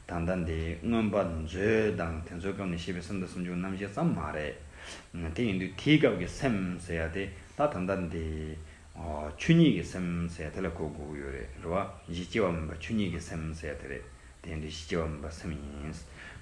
ད་ལྟ་འདི་མངོན་པ་མཛོད་དང་དེ་ཚོའི་སྐབས་ནས་བཤད་པའི་སེམས་དང་སེམས་བྱུང་རྣམ་བཤད་ཙམ་མ་རེད། དེ་ཡིན་དུས་དེའི་སྐབས་ཀྱི་སེམས་ཟེར་ཡ་དེ་ད་ད་ལྟ་འདི། ཨོ། ཆོས་ཉིད་ཀྱི་སེམས་ཟེར་ཡ་དེ་ལ་གོ་དགོས་ཀྱི་ཡོད་རེད། རེད་བ། གཞི་སྐྱེ་བ་མེད་པ་ཆོས་ཉིད་ཀྱི་སེམས་ཟེར་ཡ་དེ་རེད། དེ་འདི་གཞི་སྐྱེ་བ་མེད་པ་སེམས་ཡིན།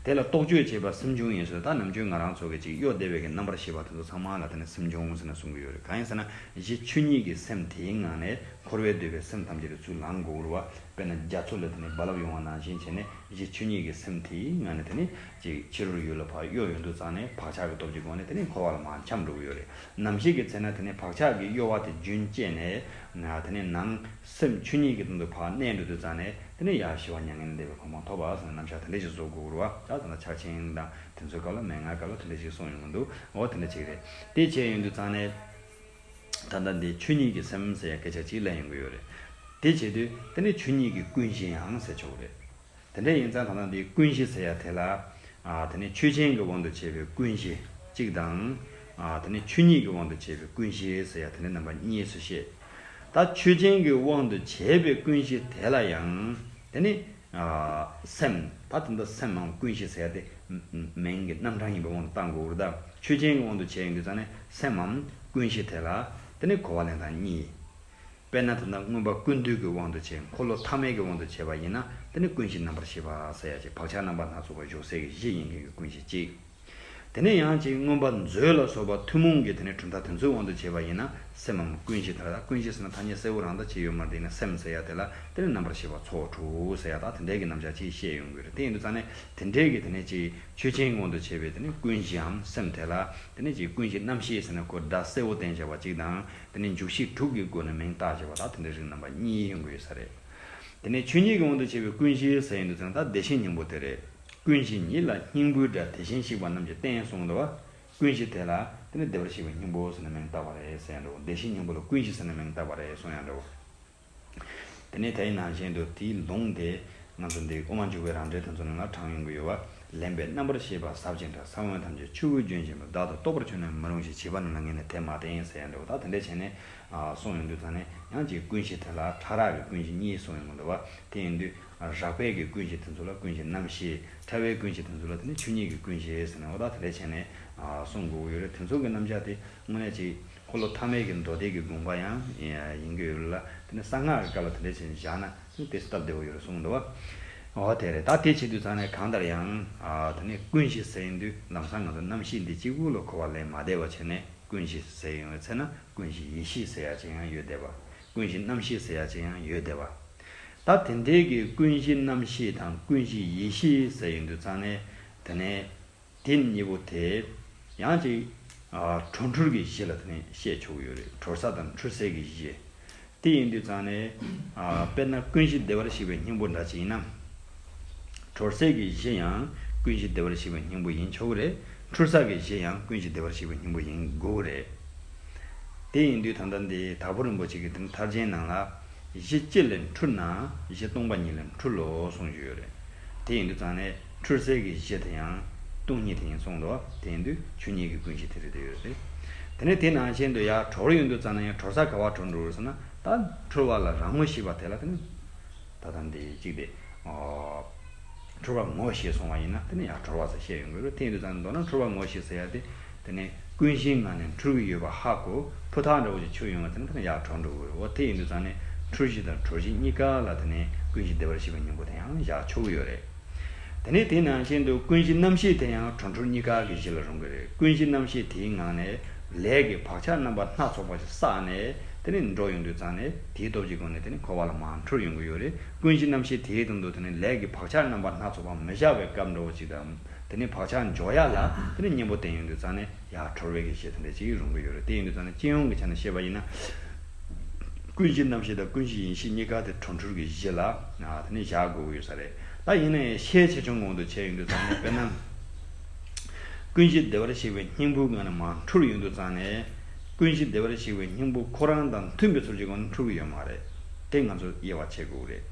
དེ་ལ་རྟོག་དཔྱོད་བྱེད་པ་སེམས་བྱུང་ཡིན་ཟེར། ད་ནམ་རྒྱུན་ང་རང་ཚོ་གི་ཅིག་གཡོ་བདེ་བའི་གི་རྣམ་པར་ཤེས་པ་དེ་ཚོ་ཚང་མ་ལ་དེ་ནི་སེམས་བྱུང་ཟེར་ནས་གསུང་གི་ཡོད་རེད། གང་ཡིན་ཟེར་ན་གཞི་ཆོས་ཉིད་ཀྱི་སེམས་དེའི་ངང་ནས་འཁོར་བའི་འདུས་པའི་སེམས་ཐམས་ཅད་དེ་ཚུར་ལང་དགོས་རེད་བ། དཔེར་ན་རྒྱ་མཚོ་ལ་དེ་ནི་རྦ་རླབས་ཡོང་བ་ནང་བཞིན་བྱས་ནས་གཞི་ཆོས་ཉིད་ཀྱི་སེམས་དེའི་ངང་ནས་དེ་ནི་ཅིག་ཕྱི་རོལ་ཡུལ་ལ་ཕར་གཡོ་ཡོང་དུས་ཙང་ནས་བག་ཆགས་ཀྱི་སྟོབས་ཀྱི་སྒོ་ནས་དེ་ནི་འཁོར་བ་ལ་མར་འཁྱམས་འགྲོ་གི་ཡོད་རེད། ནམ་ཞིག་གི་ཚེ་ན་དེ་ནི་བག་ཆགས་ཀྱི་གཡོ་བ་དེ་རྒྱུན་བཅད་ནས་ན་དེ་ནི་ནང་སེམས་ཆོས་ཉིད་ཀྱི་སྟེང་དུ་ཕར་གནས་འགྲོ་དུས་ཙང་ནས་དེ་ནི་ཡར་ཞི་བ་མྱ་ངན་ལས་འདས་པའི་གོ་འཕང་ཐོབ་པ་ཟེར་ནས་རྣམ་གཞག་དེ་འདྲ་ཞིག་བཟོ་དགོས་རེད་བ། ད་ད་ལྟ་ཕྱག་ཆེན་དང་དེ་ཚོའི་སྐབས་ལ་མན་ངག་སྐབས་ལ་དེ་འདྲ་ཞིག་གསུངས་ཡོང་གི་འདུག་འོ། དེ་འདྲ་ཅིག་རེད། དེ་བྱས་ཡོང་དུས་ཙང་ནས་ད་ལྟ་འདི་ཆོས་ཉིད་ཀྱི་སེམས་ཟེར་ཡ་སྐད་ཆ་ཅིག་ལེན་ཡོང་གི་ཡོད་རེད། དེ་བྱེད་དུས་དེ་ནི་ཆོས་ཉིད་ཀྱི་ཀུན་གཞི་ཡང་ཟེར་ཆོག་གི་རེད། དེ་འདྲ་ཡིན་ཙང་ད་ལྟ་འདི་ཀུན་གཞི་ཟེར་ཡ་དེ་ལ། ཨ། དེ་ནི་ཆོས་ཅན་གྱི་དབང་དུ་བྱས་པའི་ཀུན་གཞི་གཅིག་དང་། ཨ། དེ་ནི་ཆོས་ཉིད་ཀྱི་དབང་དུ་བྱས་པའི་ཀུན་གཞི་ཟེར་ཡ་དེ་ནི་རྣམ་པ་གཉིས་སུ་བཤད། ད་ཆོས་ཅན་གྱི་དབང་དུ་བྱས་པའི་ཀུན་གཞི་དེ་ལ་ཡང་དེ་ནི། ཨ། སེམས། ད་དེ་འདྲ་སེམས་མམ་ཀུན་གཞི་ཟེར་ཡ་དེ་མིང་གི་རྣམ་གྲངས་ཡིན་པའི་དབང་དུ་བཏང་དགོས་རེད། ད་ཆོས་ཅན་གྱི་དབང་དུ་བྱས་ཡོང་དུས་ཙང་ནས་སེམས་མམ་ཀུན་གཞི་དེ་ལ་དེ་ནི་གོ་བ་ལེན་སྟངས་གཉིས། དཔེར་ན་ད་ལྟ་མངོན་པ་ཀུན་བཏུས་ཀྱི་དབང་དུ་བྱས། འཁོར་ལོ་ཐ་མལ་གྱི་དབང་དུ་བྱས་པ་ཡིན་ན་དེ་ནི་ཀུན་གཞི་རྣམ་པར་ཤེས་པ་ཟེར་ཡ་ཅིག་བག་ཆགས་རྣམ་པ་སྣ་ཚོགས་པ་བཞོག་སའི་གི་གཞི་ཡིན་མཁན་གྱི་ཀུན་གཞི་གཅིག་དེ་ནས་ཡང་ཅིག་མངོན་པ་མཛོད་ལ་སོགས་པ་ཐུན་མོང་གི་དེ་ནི་གྲུབ་མཐའ་དེ་ཚོའི་དབང་དུ་བྱས་པ་ཡིན་ན་སེམས་མམ་ཀུན་གཞི། ད་ལྟ་ཀུན་གཞི་ཟེར་ན་ཐ་སྙད་གསལ་བོ་རང་ད་ཅིག་ཡོད་མ་རེད། དེ་ནི་སེམས་ཟེར་ཡ་དེ་ལ་དེ་ནི་རྣམ་པར་ཤེས་པ་ཚོགས་དྲུག་ཟེར་ཡ་ད་དེ་འདྲའི་གི་རྣམ་གཞག་ཅིག་བཤད་ཡོང་གི་རེད། དེ་ཡིན་དུས་ཙང་ནས་དེ་འདྲའི་གི་དེ་ནི་ཅིག་ཆོས་ཅན་དབང་དུ་བྱས་པའི་དེ་ནི་ཀུན་གཞིའམ་སེམས་དེ་ལ་དེ་ནི་ཅིག་ཀུན་གཞི་རྣམ་ཤེས་ཟེར་ནས་ཁོ་སྒྲ་གསལ་བོ་བསྟན་བྱས་པ་གཅིག་དང་། དེ་ནི་འཇུག་ཤེས་དྲུག་གི་སྒོ་ནས་མིང་བཏགས་བྱས་པ་དང་དེ་འདྲའི་རིགས་རྣམ་པ་གཉིས་ཡོང་གི་ཡོད་ས་རེད། དེ་ནས་ཆོས་ཉིད་ཀྱི་དབང་དུ་བྱས་པའི་ཀུན་གཞི་ཟེར་ཡོང་དུས་ཙང་ད་བདེ་གཤེགས་སྙིང་པོ་དེ་རེད། ཀུན་གཞི་ཉིད་ལ་སྙིང་པོའི་སྒྲ་དེ་བཞིན་གཤེགས་པ་རྣམས་ཀྱི་རྟེན་གསུངས་འདུག་བ། ཀུན་གཞི་དེ་ལ་དེ་ནི་བདེ་བར་གཤེགས་པའི་སྙིང་པོ་ཟེར་ནས་མིང་བཏགས་པ་རེད་ཟེར་ཡང་འདྲ་བོ། བདེ་གཤེགས་སྙིང་པོ་ལ་ཀུན་གཞི་ཟེར་ནས་མིང་བཏགས་པ་རེད་གསུང་ཡང་འདྲ་བོ། དེ་ནས་དེའི་ནང་བཞིན་དུ་དེའི་ལུང་དེ་ང་ཚོ་འདི་དབུ་མ་འཇུག་པའི་རང་འགྲེལ་དེ་ཚོ་ནང་ལ་དྲངས་ཡོང་གི་ཡོད་པ། ལེན་པས་རྣམ་པར་ཤེས་པ་ཟབ་ཅིང་ཕྲ། ས་བོན་ཐམས་ཅད་ཆུ་བོའི་རྒྱུན་བཞིན་པ། བདག་ཏུ་རྟོག་པར་གྱུར་ནས་མི་རུང་ཞིང་། བྱིས་པ་རྣམས་ལ་ངས་ནི་དེ་མ་བསྟན་ཟེར་ཡང་འདྲ་བོ། ད་དེ་འདྲ་བྱས་ནས་གསུངས་ཡོང་དུས་ཙང་ནས་ཡང་ཅིག་ཀུན་གཞི་དེ་ལ་ཕྲ་རགས་ཀྱི་ཀུན་གཞི་གཉིས་གསུངས་ཡོང་གི་འདུག་བ། དེ་ཡིན་དུས་རགས་པའི་གི་ཀུན་གཞི་དེ་ཚོ་ལ་ཀུན་གཞི་རྣམ་ཤེས། ཕྲ་བའི་ཀུན་གཞི་དེ་ཚོ་ལ་དེ་ནི་ཆོས་ཉིད་ཀྱི་ཀུན་གཞི་ཟེར་ནས་འོ་ད་དེ་འདྲ་བྱས་ནས་གསུང་དགོས་ཀྱི་ཡོད་རེད། དེ་ཚོ་གི་རྣམ་གཞག་དེ་དངོས་གནས་ཅིག་འཁོར་ལོ་ཐ་མའི་གི་མདོ་སྡེ་གི་དགོངས་པ་ཡང་ཡིན་གྱི་ཡོད་རེད་ལ། དེ་ནི་གསང་སྔགས་ཀྱི་སྐབས་ལ་དེ་འདྲ་བྱས་ནས་བཞག་ན་དེ་ནི་དེ་སྟབས་བདེ་བོ་ཡོད་རེད་གསུངས་འདུག་བ། འོ་དེ་རེད། ད་དེ་བྱེད་དུས་ཙང་ནས་གང་ལྟར་ཡང་དེ་ནི་ཀུན་གཞི་ཟེར་ཡོང་དུས་ལམ་སང་ང་ཚོ་རྣམ་ཤེས་འདི་གཅིག་པུ་ལ་གོ་བ་ལེན་མ་བསྡད་པ་བྱས་ནས་ཀུན་གཞི་ཟེར་ཡོང་བའི་ཚེ་ན་ཀུན་གཞི་ཡེ་ཤེས་ཟེར་ཡ་ཅིག་ཡང་ཡོད་བསྡད་པ། ཀུན་གཞི་རྣམ་ཤེས་ཟེར་ཡ་ཅིག་ཡང་ཡོད་བསྡད་པ། ད་དེ་འདྲའི་གི་ཀུན་གཞི་རྣམ་ཤེས་དང་ཀུན་གཞི་ཡེ་ཤེས་ཟེར་ཡོང་དུས་ཙང་ནས་དེ་ནས་དེ་གཉིས་པོ་དེ་ཡང་ཅིག་ཨ་གྲོལ་འཁྲུལ་གྱི་གཞི་ལ་དེ་ནས་བཤད་ཆོག་གི་ཡོད་རེད། གྲོལ་ས་དང་འཁྲུལ་སའི་གི་གཞི། དེ་ཡིན་དུས་ཙང་ནས་ཨ་དཔེར་ན་ཀུན་གཞི་བདེ་བར་གཤེགས་པའི་སྙིང་པོ་འདྲ་ཅིག་ཡིན་ན། གྲོལ་སའི་གི་གཞི་ཡང་ཀུན་གཞི་བདེ་བར་གཤེགས་པའི་སྙིང་པོ་ཡིན་ཆོག་གི་རེད། འཁྲུལ་ས་གི་གཞི་ཡང་ཀུན་གཞི་བདེ་བར་གཤེགས་པའི་སྙིང་པོ་ཡིན་དགོས་ཀྱི་རེད། དེ་ཡིན་དུས་ད་ལྟ་འདི་དྭགས་པོ་རིན་པོ་ཆེ་གི་དེ་ནི་ཐར་རྒྱན་ནང་ལ། གཞི་ཅི་ལས་འཁྲུལ་ན་གཞི་སྟོང་པ་ཉིད་ལས་འཁྲུལ་ལོ་གསུངས་ཡོད་རེད། དེ་ཡིན་དུས་ཙང་ནས་འཁྲུལ་སའི་གི་གཞི་དེ་ཡང་སྟོང་ཉིད་དེ་ཡིན་གསུངས་འདུག་དེ་ཡིན་དུས་ཆོས་ཉིད་ཀྱི་ཀུན་གཞི་དེ་རེད་དེ་ཡོད་རེད། དེ་ནས་དེ་ནང་བཞིན་དུ་ཡར་གྲོལ་ཡོང་དུས་ཙང་ན་ཡང་གྲོལ་ས་ག་བ་གྲོལ་འགྲོ་རེད་ཟེར་ན། ད་འཁྲུལ་བ་ལ་རང་ངོ་ཤེས་པ་དེ་ལ་དེ་ནི་ད་ལྟ་འདི་གཅིག་དེ་འཁྲུལ་བ་ངོ་ཤེས་སོང་བ་ཡིན་ན་དེ་ནི་ཡང་གྲོལ་བ་ཟེར་བཤད་ཡོང་གི་རེད། དེ་ཡིན་དུས་ཙང་ནས་མདོར་ན་འཁྲུལ་བ་ངོ་ཤེས་ཟེར་ཡ་དེ། དེ་ནས་ཀུན་གཞིའི་ངང་ནས་འཁྲུལ་གྱི་ཡོད་པ་ཧ་གོ་ཕུ་ཐག་འདྲ་བོ་ཞིག་ཆོད་ཡོང་བ་དེ་ནི་དེ་ནི་ཡར་གྲོལ་འགྲོ་གི་རེད། འོ་དེ་ཡིན་དུས་ཙང་ནས་འཁྲུལ་གཞི་དང་གྲོལ་གཞི་གཉིས་ཀ་ལ་དེ་ནས་ཀུན་གཞི་བདེ་བར་གཤེགས་པའི་སྙིང་པོ་དེ་ཡང་བཞག་ཆོག་གི་ཡོད་རེད། དེ་ནས་དེའི་ནང་བཞིན་དུ་ཀུན་གཞི་རྣམ་ཤེས་དེ་ཡང་གྲོལ་འཁྲུལ་གཉིས་ཀ་གི་གཞི་ལ་རུང་གི་རེད། ཀུན་གཞི་རྣམ་ཤེས་དེའི་ངང་ནས་ལས་ཀྱི་བག་ཆགས་རྣམ་པ་སྣ་ཚོགས་པ་ཞིག་བསགས་ནས་དེ་ནས་འགྲོ་ཡོང་དུས་ཙང་ནས་དེའི་སྟོབས་ཀྱི་སྒོ་ནས་དེ་ནས་འཁོར་བ་ལ་མར་འཁྲུལ་ཡོང་གི་ཡོད་རེད། ཀུན་གཞི་རྣམ་ཤེས་དེའི་སྟེང་དུ་དེ་ནས་ལས་ཀྱི་བག་ཆགས་རྣམ་པ་སྣ་ཚོགས་པ་མི་བཞག་པའི་སྐབས་འདྲ་བོ་ཅིག་དང་། དེ་ནས་བག་ཆགས་འཇོག་ཡ་ལ་དེ་ནས་གཉེན་པོ་བསྟེན་ཡོང་དུས་ཙང་ནས་ཡར་གྲོལ་བའི་གི་གཞི་དེ་འདྲ་ཅིག་རུང་གི་ཡོད་རེད། དེ་ཡིན་དུས་ཙང་ནས་སྤྱི་ཡོངས་ཀྱི་ཆ་ནས་བཤད་པ་ཡིན་ན། ཀུན་གཞི་རྣམ་ཤེས་དང་ཀུན་གཞི་ཡེ་ཤེས་གཉིས་ཀ་དེ་གྲོལ་འཁྲུལ་གྱི་གཞི་ལ་དེ་ནས་བཞག་དགོས་ཀྱི་ཡོད་ས་རེད། ད་ཡིན་ན་ཡང་ཤས་ཆེ་ཆུང་དབང་དུ་བྱས་ཡོང་དུས་ཙང་ནས་དཔེར་ན། ཀུན་གཞི་བདེ་བར་གཤེགས་པའི་སྙིང་པོའི་ངང་ནས་མར་འཁྲུལ་ཡོང་དུས་ཙང་ནས། ཀུན་གཞི་བདེ་བར་གཤེགས་པའི་སྙིང་པོ་ཁོ་རང་དང་མཐུན་པའི་ཚུལ་གྱི་སྒོ་ནས་འཁྲུལ་གྱི་ཡོད་མ་རེད། དེ་ང་ཚོ་དབྱེ་བ་ཕྱེ་དགོས་ཀྱི་རེད།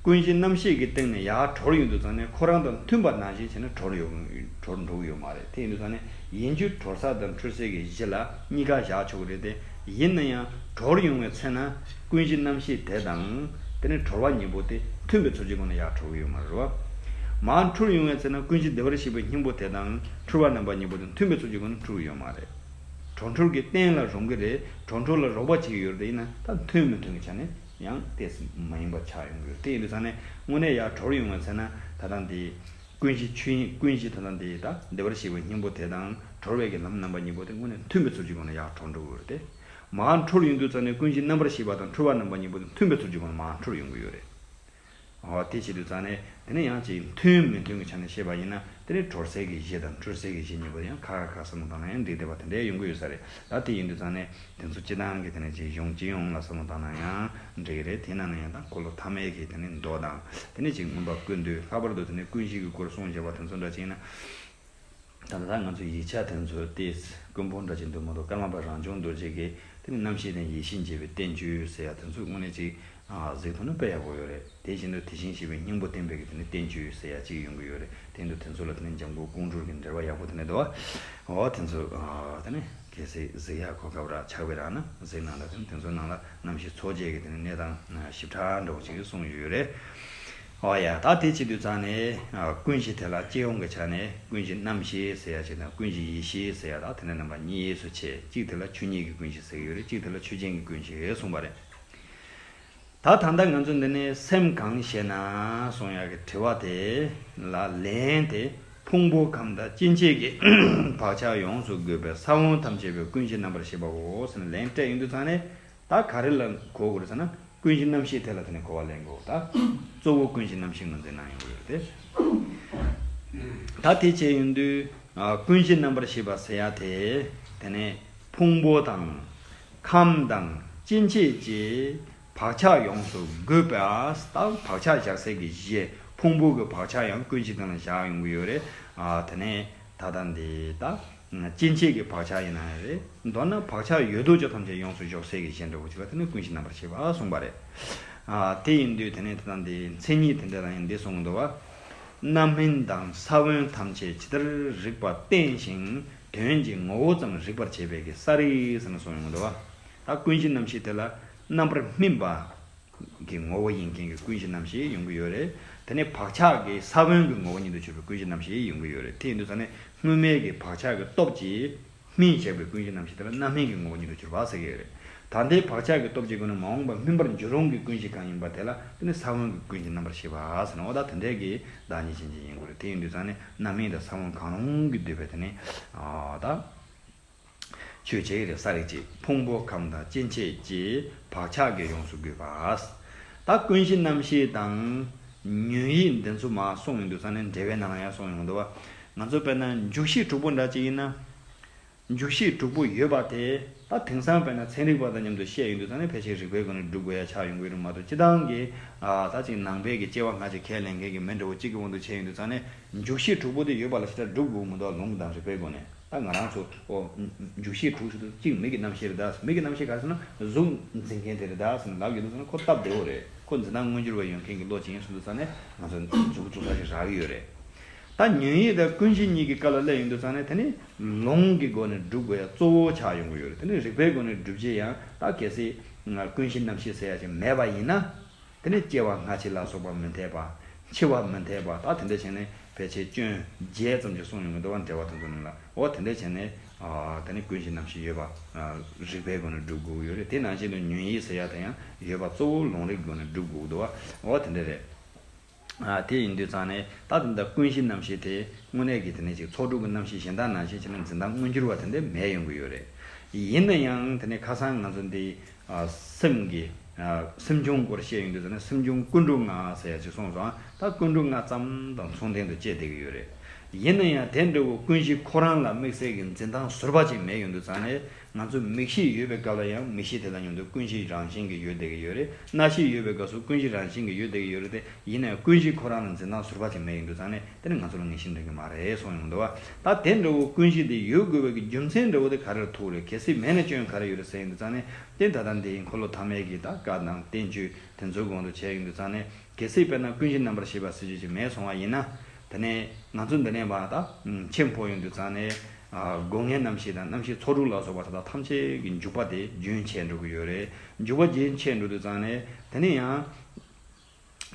ཀུན་གཞི་རྣམ་ཤེས་ཀྱི་སྟེང་ནས་ཡར་གྲོལ་ཡོང་དུས་ཙང་ནས་ཁོ་རང་དང་མཐུན་པ་ནང་བཞིན་བྱས་ནས་གྲོལ་ཡོང་་གྲོལ་འགྲོ་གི་ཡོད་མ་རེད། དེ་ཡིན་དུས་ཙང་ནས་ཡིན་རྒྱུ་གྲོལ་ས་དང་འཁྲུལ་སའི་གི་གཞི་ལ་གཉིས་ཀ་བཞག་ཆོག་གི་རེད་དེ། ཡིན་ན་ཡང་གྲོལ་ཡོང་བའི་ཚེ་ན་ཀུན་གཞི་རྣམ་ཤེས་དེ་དང་དེ་ནས་གྲོལ་བ་གཉིས་པོ་དེ་མཐུན་པའི་ཚུལ་གྱི་སྒོ་ནས་ཡར་གྲོལ་གི་ཡོད་མ་རེད་བ། མར་འཁྲུལ་ཡོང་བའི་ཚེ་ན་ཀུན་གཞི་བདེ་བར་གཤེགས་པའི་སྙིང་པོ་དེ་དང་འཁྲུལ་བ་རྣམ་པ་གཉིས་པོ་དེ་མཐུན་པའི་ཚུལ་གྱི་སྒོ་ནས་འཁྲུལ་གི་ཡོད་མ་རེད། གྲོལ་འཁྲུལ་གྱི་རྟེན་ལ་རུང་གི་རེད། གྲོལ་འཁྲུལ་ལ་རོགས་པ་བྱེད་ཀྱི་ཡོད་རེད་དེ། ཡིན་ན་ད་མཐུན་མི་མཐུན་གྱི་ཆ་ནས་ཡང་ཏོག་ཙམ་མ་ཡིན་པ་ཆགས་ཡོང་གི་ཡོད་རེད། དེ་ཡིན་དུས་ཙང་ནས་དངོས་གནས་ཡར་གྲོལ་ཡོང་བའི་ཚེ་ན་ད་ལྟ་འདི་ཀུན་གཞི་ཆོས་དབྱིངས་ཀུན་གཞི་ད་ལྟ་འདི་ད་བདེ་བར་གཤེགས་པའི་སྙིང་པོ་དེ་དང་གྲོལ་བའི་གི་ལམ་རྣམ་པ་གཉིས་པོ་དེ་དངོས་གནས་མཐུན་པའི་ཚུལ་གྱི་སྒོ་ནས་ཡར་གྲོལ་འགྲོ་གི་ཡོད་རེད་དེ། མར་འཁྲུལ་ཡོང་དུས་ཙང་ནས་ཀུན་གཞི་རྣམ་པར་ཤེས་པ་དང་འཁྲུལ་བ་རྣམ་པ་གཉིས་པོ་དེ་མཐུན་པའི་ཚུལ་གྱི་སྒོ་ནས་མར་འཁྲུལ་ཡོང་གི་ཡོད་རེད། འོ་དེ་བྱེད་དུས་ཙང་ནས་དེ་ནས་ཡང་ཅིག་མཐུན་མི་མཐུན་གྱི་ཆ་ནས་བཤད་པ་ཡིན་ན། དེ་ནས་གྲོལ་སའི་གི་གཞི་དང་འཁྲུལ་སའི་གི་གཞི་གཉིས་པོ་ཡང་ཁ་ཁ་ཁ་བསམ་བློ་བཏང་ན་ཡང་འགྲིག་བསྡད་པ་དེ་འདྲ་ཡོང་གི་ཡོད་ས་རེད། ད་དེ་ཡིན་དུས་ཙང་ནས་དེ་ཚོ་སྤྱི་བཏང་གི་དེ་ནས་ཅིག་གཞུང་སྤྱི་ཡོངས་ལ་བསམ་བློ་བཏང་ན་ཡང་འགྲིག་གི་རེད། དེ་ནང་ནས་ཡང་ད་འཁོར་ལོ་ཐ་མའི་གི་དེ་ནས་མདོ་དང་། དེ་ནས་ཅིག་མངོན་པ་ཀུན་བཏུས། ལྷག་པར་དུ་དེ་ནས་ཀུན་གཞི་གི་སྐོར་གསུངས་བཞག་པ་དེ་ཚོ་འདྲ་ཅིག་ཡིན་ན། ད་ལྟ་ང་ཚོ་ཡིག་ཆ་དེ་ཚོ་ཏོག་ཙམ་དཀོན་པོ་འདྲ་ཅིག་འདུག་མ་གཏོགས། ཀརྨ་པ་རང་བྱུང་རྡོ་རྗེ་གིས་དེ་ནི་རྣམ་ཤེས་དང་ཡེ་ཤེས་འབྱེད་པའི་བསྟན་བཅོས་ཟེར་ཡ་དེ་ཚོ་དངོས་གནས་ཅིག་གཟིགས་ཐུབ་ན་དཔེ་ཡག་པོ་ཡོད་རེད། དེ་བཞིན་དུ་དེ་བཞིན་གཤེགས་པའི་སྙིང་པོ་བསྟན་པའི་གི་དེ་ནི་བསྟན་བཅོས་ཟེར་ཡ་ཅིག་ཡོང་གི་ཡོད་རེད། དེ་འདུག་དེ་ཚོ་ལ་དེ་ནི་འཇམ་མགོན་ཀོང་སྤྲུལ་གྱི་འགྲེལ་པ་ཡག་པོ་དེ་ནི་འདུག་འོ་དེ་ཚོ་དེ་ནི་གལ་སྲིད་གཟིགས་ཡག་གོ་སྐབས་རག་ཆགས་པ་རག་ན་གཟིགས་གནང་ལ། དེ་ནི་དེ་ཚོའི་ནང་ལ་རྣམ་ཤེས་ཚོགས་བརྒྱད་ཀྱི་དེ་ནི་གནས་སྟངས་ཞིབ་ཕྲ་འདྲ་བོ་ཅིག་གསུངས་ཡོད་རེད། ཨོ་ཡ། ད་དེ་བྱེད་དུས་ཙང་ནས་ཀུན་གཞི་དེ་ལ་སྤྱི་ཡོངས་ཀྱི་ཆ་ནས་ཀུན་གཞི་རྣམ་ཤེས་ཟེར་ཡ་ཅིག་དང་ཀུན་གཞི་ཡེ་ཤེས་ཟེར་ཡ། ད་དེ་འདྲ་རྣམ་པ་གཉིས་སུ་ཕྱེ། གཅིག་དེ་ལ་ཆོས་ཉིད་ཀྱི་ཀུན་གཞི་ཟེར་གྱི་ཡོད་རེད། གཅིག་དེ་ལ་ཆོས་ཅན་གྱི་ཀུན་གཞི་གསུངས་པ་རེད། ད་ད་ལྟ་ང་ཚོ་འདི་ནས་སེམས་གང་ཞེ་ན་གསུང་ཡག་གི་དྲི་བ་དེ་ལ་ལན་དེ། ཕུང་པོ་ཁམས་དང་སྐྱེ་མཆེད་ཀྱི་བག་ཆགས་ཡོངས་སུ་བགོས་པའི་ས་བོན་ཐམས་ཅད་པའི་ཀུན་གཞི་རྣམ་པར་ཤེས་པའོ་ཟེར་ནས་ལན་སྤྲད་ཡོང་དུས་ཙང་ནས། ད་ག་རེ་ལ་གོ་དགོས་རེད་ཟེར་ན། ཀུན་གཞི་རྣམ་ཤེས་དེ་ལ་དེ་ནས་གོ་བ་ལེན་དགོས། ད་གཙོ་བོ་ཀུན་གཞི་རྣམ་ཤེས་ངོས་འཛིན་གནང་ཡོང་གི་ཡོད་རེད་དེ། ད་དེ་བྱས་ཡོང་དུས་ཀུན་གཞི་རྣམ་པར་ཤེས་པ་ཟེར་ཡ་དེ། དེ་ནས་ཕུང་པོ་དང་ཁམས་དང་སྐྱེ་མཆེད་ཀྱི་ བག་ཆགས་ཡོངས་སུ་བགོས་པས། ད་བག་ཆགས་བཞག་སའི་གི་གཞི། ཕུང་པོ་གི་བག་ཆགས་ཡང་ཀུན་གཞི་སྒང་ལ་བཞག་ཡོང་གི་ཡོད་རེད། ཨ། དེ་ནས་ད་ལྟ་འདི་ད་སྐྱེ་མཆེད་ཀྱི་བག་ཆགས་ཡིན་ན་རེད། མདོར་ན་བག་ཆགས་ཡོད་དོ་ཅོག་ཐམས་ཅད་ཡོངས་སུ་འཇོག་སའི་གི་གཞི་འདྲ་བོ་ཅིག་ལ་དེ་ནི་ཀུན་གཞི་རྣམ་པར་ཤེས་པ་གསུངས་པ་རེད། ཨ། དེ་ཡིན་དུས་དེ་ནས་ད་ལྟ་འདི་མཚན་ཉིད་དེ་འདྲ་ལ་ཡང་འདི་གསུངས་འདུག་བ། རྣམ་སྨིན་དང་ས་བོན་ཐམས་ཅད་ཇི་ལྟར་རིགས་པ་བརྟེན་ཞིང་དོན་གྱི་ངོ་བོ་ཙམ་རིག་པར་བྱེད་པའི་གི་ས་རིག་ཟེར་ནས་གསུངས་ཡོང་གི་འདུག་བ། ད་ཀུན་གཞི་རྣམ་ཤེས་དེ་ལ་རྣམ་པར་སྨིན་པ་གི་ངོ་བོ་ཡིན་མཁན་གྱི་ཀུན་གཞི་རྣམ་ཤེས་ཡོང་གི་ཡོད་རེད། དེ་ནས་བག་ཆགས་ཀྱི་ས་བོན་གྱི་ངོ་བོ་ཉིད་དུ་གྱུར་པའི་ཀུན་གཞི་རྣམ་ཤེས་ཡོང་གི་ཡོད་རེད། དེ་ཡིན་དུས་ཙང་ནས་སྔོན་མའི་གི་བག་ཆགས་ཀྱི་སྟོབས་ཀྱིས་སྨིན་བྱས་པའི་ཀུན་གཞི་རྣམ་ཤེས་དེ་ལ་རྣམ་སྨིན་གྱི་ངོ་བོ་ཉིད་དུ་གྱུར་པ་ཟེར་གྱི་ཡོད་རེད། ད་ལྟའི་བག་ཆགས་ཀྱི་སྟོབས་ཀྱི་སྒོ་ནས་མ་འོངས་པ་སྨིན་པར་འགྱུར་རུང་གི་ཀུན་གཞི་གང་ཡིན་པ་དེ་ལ་དེ་ནི་ས་བོན་གྱི་ཀུན་གཞི་རྣམ་པར་ཤེས་པ་ཟེར་ནོ། འོ་ད་དེ་འདྲའི་གི་བདག་ཉིད་ཅན་གྱི་ཡིན་དགོས་རེད། དེ་ཡིན་དུས་ཙང་ནས་རྣམ་སྨིན་དང་ས་བོན་གང་རུང་གིས་བསྡུས་པའི་དེ་ནི། ཨ། ད། ཆོས་ཅིག་རེད། ས་རིག་ཅིག་ཕུང་པོ་ཁམས་དང་སྐྱེ་མཆེད་ཀྱི་བག་ཆགས་ཀྱིས་ཡོངས་སུ་བསྒོས་པ། ད་ཀུན་གཞི་རྣམ་ཤེས་དང་ཉོན་ཡིད་འདི་ཚོ་མ་གསུངས་ཡོང་དུས་ཙང་ནས་འགྲེལ་པའི་ནང་ལ་ཡང་གསུངས་ཡོང་འདུག་བ། ང་ཚོ་དཔེར་ན་འཇུག་ཤེས་དྲུག་པོ་འདྲ་ཅིག་ཡིན་ན། འཇུག་ཤེས་དྲུག་པོ་ཡོད་པ་དེ་ད་དེང་སང་དཔེར་ན་ཚན་རིག་པ་དང་མཉམ་དུ་བཤད་ཡོང་དུས་ཙང་ནས་ཕལ་ཆེར་རིགས་པའི་སྒོ་ནས་སྒྲུབ་དགོས་ཡ་ཆགས་ཡོང་གི་རེད་མ་གཏོགས། སྤྱིར་བཏང་གི། ཨ། ད་ཅིག་ནང་པའི་གི་སྐྱེ་བ་སྔ་ཕྱི་ཁས་ལེན་མཁན་གྱི་མི་འདྲ་བོ་གཅིག་གི་དབང་དུ་བྱས་ཡོང་དུས་ཙང་ནས་འཇུག་ཤེས་དྲུག་པོ་དེ་ཡོད་པ་ལ་ཞེ་དྲག་སྒྲུབ་དགོས་མི་འདུག་ལུང་དང་རིགས་པའི་སྒོ་ནས། ད་ང་རང་ཚོ། ཨོ། འཇུག་ཤེས་དྲུག་ཟེར་དུས་གཅིག་མིག་གི་རྣམ་ཤེས་རེད་ད། མིག་གི་རྣམ་ཤེས་ག་རེ་ཟེར་ན་གཟུགས་འཛིན་མཁན་དེ་རེད་ད་ཟེར་ནས་ལབ་ཡོང་དུས་ཙང་ནས་ཁོ་སྟབས་བདེ་བོ་རེད། ཁོ་འཛིན་སྟངས་མངོན་གྱུར་བ་ཡོད་མཁན་གྱི་བློ་ཅིག་ཡིན་གསུངས་དུས་ཙང་ནས་ང་ཚོ་མཛུབ་བཙུགས་ས་ཞིག་རག་གི་ཡོད་རེད། ད་ཉོན་ཡིད་དང་ཀུན་གཞི་གཉིས་ཀྱི་སྐབས་ལ་སླེབས་ཡོང་དུས་ཙང་ནས་དེ་ནི་ལུང་གི་སྒོ་ནས་སྒྲུབ་དགོས་ཡ་གཙོ་བོ་ཆགས་ཡོང་གི་ཡོད་རེད། དེ་ནི་རིགས་པའི་སྒོ་ནས་སྒྲུབ་བྱེད་ཡང་ད་གལ་སྲིད་ཀུན་གཞི་རྣམ་ཤེས་ཟེར་ཡ་ཅིག་མེད་པ་ཡིན་ན། དེ་ནས་སྐྱེ་བ་སྔ་ཕྱི་ལ་སོགས་པ་མི་འཐད་པ། འཆི་བ་མི་འཐད་པ། ད་དེ་འདྲ་བྱས་ནས་ཕལ་ཆེར་སྐྱོན་བརྒྱད་ཙམ་ཅིག་གསུངས་ཡོང་གི་འདུག་བ། འགྲེལ་པ་དེ་ཚོ་ནང་ལ། འོ་དེ་འདྲ་བྱས་ནས། ཨ། དེ་ནི་ཀུན་གཞི་རྣམ་ཤེས་ཡོད་པ། ཨ། རིགས་པའི་སྒོ་ནས་སྒྲུབ་དགོས་ཀྱི་ཡོད་རེད། དེ་ནང་བཞིན་དུ་ཉོན་ཡིད་ཟེར་ཡ་དེ་ཡང་ཡོད་པ་གཙོ་བོ་ལུང་རིགས་སྒོ་ནས་སྒྲུབ་དགོས་ཀྱི་འདུག་བ། འོ་དེ་འདྲ་རེད། ཨ། དེ་ཡིན་དུས་ཙང་ནས་ད་དེ་འདྲ་ཀུན་གཞི་རྣམ་ཤེས་དེ་དངོས་གནས་ཀྱི་དེ་ནས་ཅིག་ཚོགས་དྲུག་གི་རྣམ་ཤེས་གཞན་དག་ནང་བཞིན་བྱས་ནས་འཛིན་སྟངས་མངོན་གྱུར་བ་དེ་འདྲ་མེད་ཡོང་གི་ཡོད་རེད། ཡིན་ན་ཡང་དེ་ནས་ཁ་སང་ང་ཚོ་འདི། ཨ། སེམས་ཀྱི། ཨ། སེམས་བྱུང་སྐོར་བཤད་ཡོང་དུས་ཙང་ནས་སེམས་བྱུང་ཀུན་འགྲོ་ལྔ་ཟེར་ཡ་ཅིག་གསུངས་སོང་། ད་ཀུན་འགྲོ་ལྔ་ཙམ་དང་མཚུངས་ལྡན་དུ་སྐྱེས་བསྡད་ཀྱི་ཡོད་རེད། ཡིན་ན་ཡང་དེ་འདྲ་བོ་ཀུན་གཞི་ཁོ་རང་ལ་དམིགས་བསལ་གྱི་འཛིན་སྟངས་ཟུར་པ་ཅིག་མེད་ཡོང་དུས་ཙང་ནས། ང་ཚོ་མིག་ཤེས་ཡོད་པའི་སྐབས་ལ་ཡང་མིག་ཤེས་དེ་དང་མཉམ་དུ་ཀུན་གཞི་རང་བཞིན་གྱིས་ཡོད་བསྡད་ཀྱི་ཡོད་རེད། རྣ་ཤེས་ཡོད་པའི་སྐབས་སུ་ཀུན་གཞི་རང་བཞིན་གྱིས་ཡོད་བསྡད་ཀྱི་ཡོད་རེད་དེ། ཡིན་ན་ཡང་ཀུན་གཞི་ཁོ་རང་ལ་འཛིན་སྟངས་ཟུར་པ་ཅིག་མེད་ཡོང་དུས་ཙང་ནས་དེ་ནི་ང་ཚོ་ལ་ངེས་ཤེས་འདྲ་གི་མ་རེད་གསུངས་ཡོང་འདུག་བ། ད་དེ་འདྲ་བོ་ཀུན་གཞི་དེ་ཡོད་དགོས་པའི་གི་རྒྱུ་མཚན་འདྲ་བོ་དེ་ག་རེར་ཐུག་རེད། གལ་སྲིད་མེད་ན་སྐྱོན་ག་རེ་ཡོད་རེད་ཟེར་ཡོང་དུས་ཙང་ནས། དེ་ད་ལྟ་འདི་འཁོར་ལོ་ཐ་མའི་གི་ད་བཀའ་དང་བསྟན་བཅོས་དེ་ཚོའི་དབང་དུ་བྱས་ཡོང་དུས་ཙང་ནས། གལ་སྲིད་དཔེར་ན་ཀུན་གཞི་རྣམ་པར་ཤེས་པ་ཟེར་རྒྱུ་ཅིག་མེད་སོང་བ་ཡིན་ན། དེ་ནས་ང་ཚོ་འདི་ནས་མར་ད་མཆན་ཕོག་ཡོང་དུས་ཙང་ནས། ཨ། སྒོ་ལྔའི་རྣམ་ཤེས་དང་རྣམ་ཤེས་ཚོགས་དྲུག་ལ་སོགས་པ་ད་ལྟ་ཐམས་ཅད་ཀྱི་འཇུག་པ་དེ་རྒྱུན་ཆད་འགྲོ་གི་ཡོད་རེད། འཇུག་པ་རྒྱུན་ཆད་འགྲོ་དུས་ཙང་ནས་དེ་ནས་ཡང་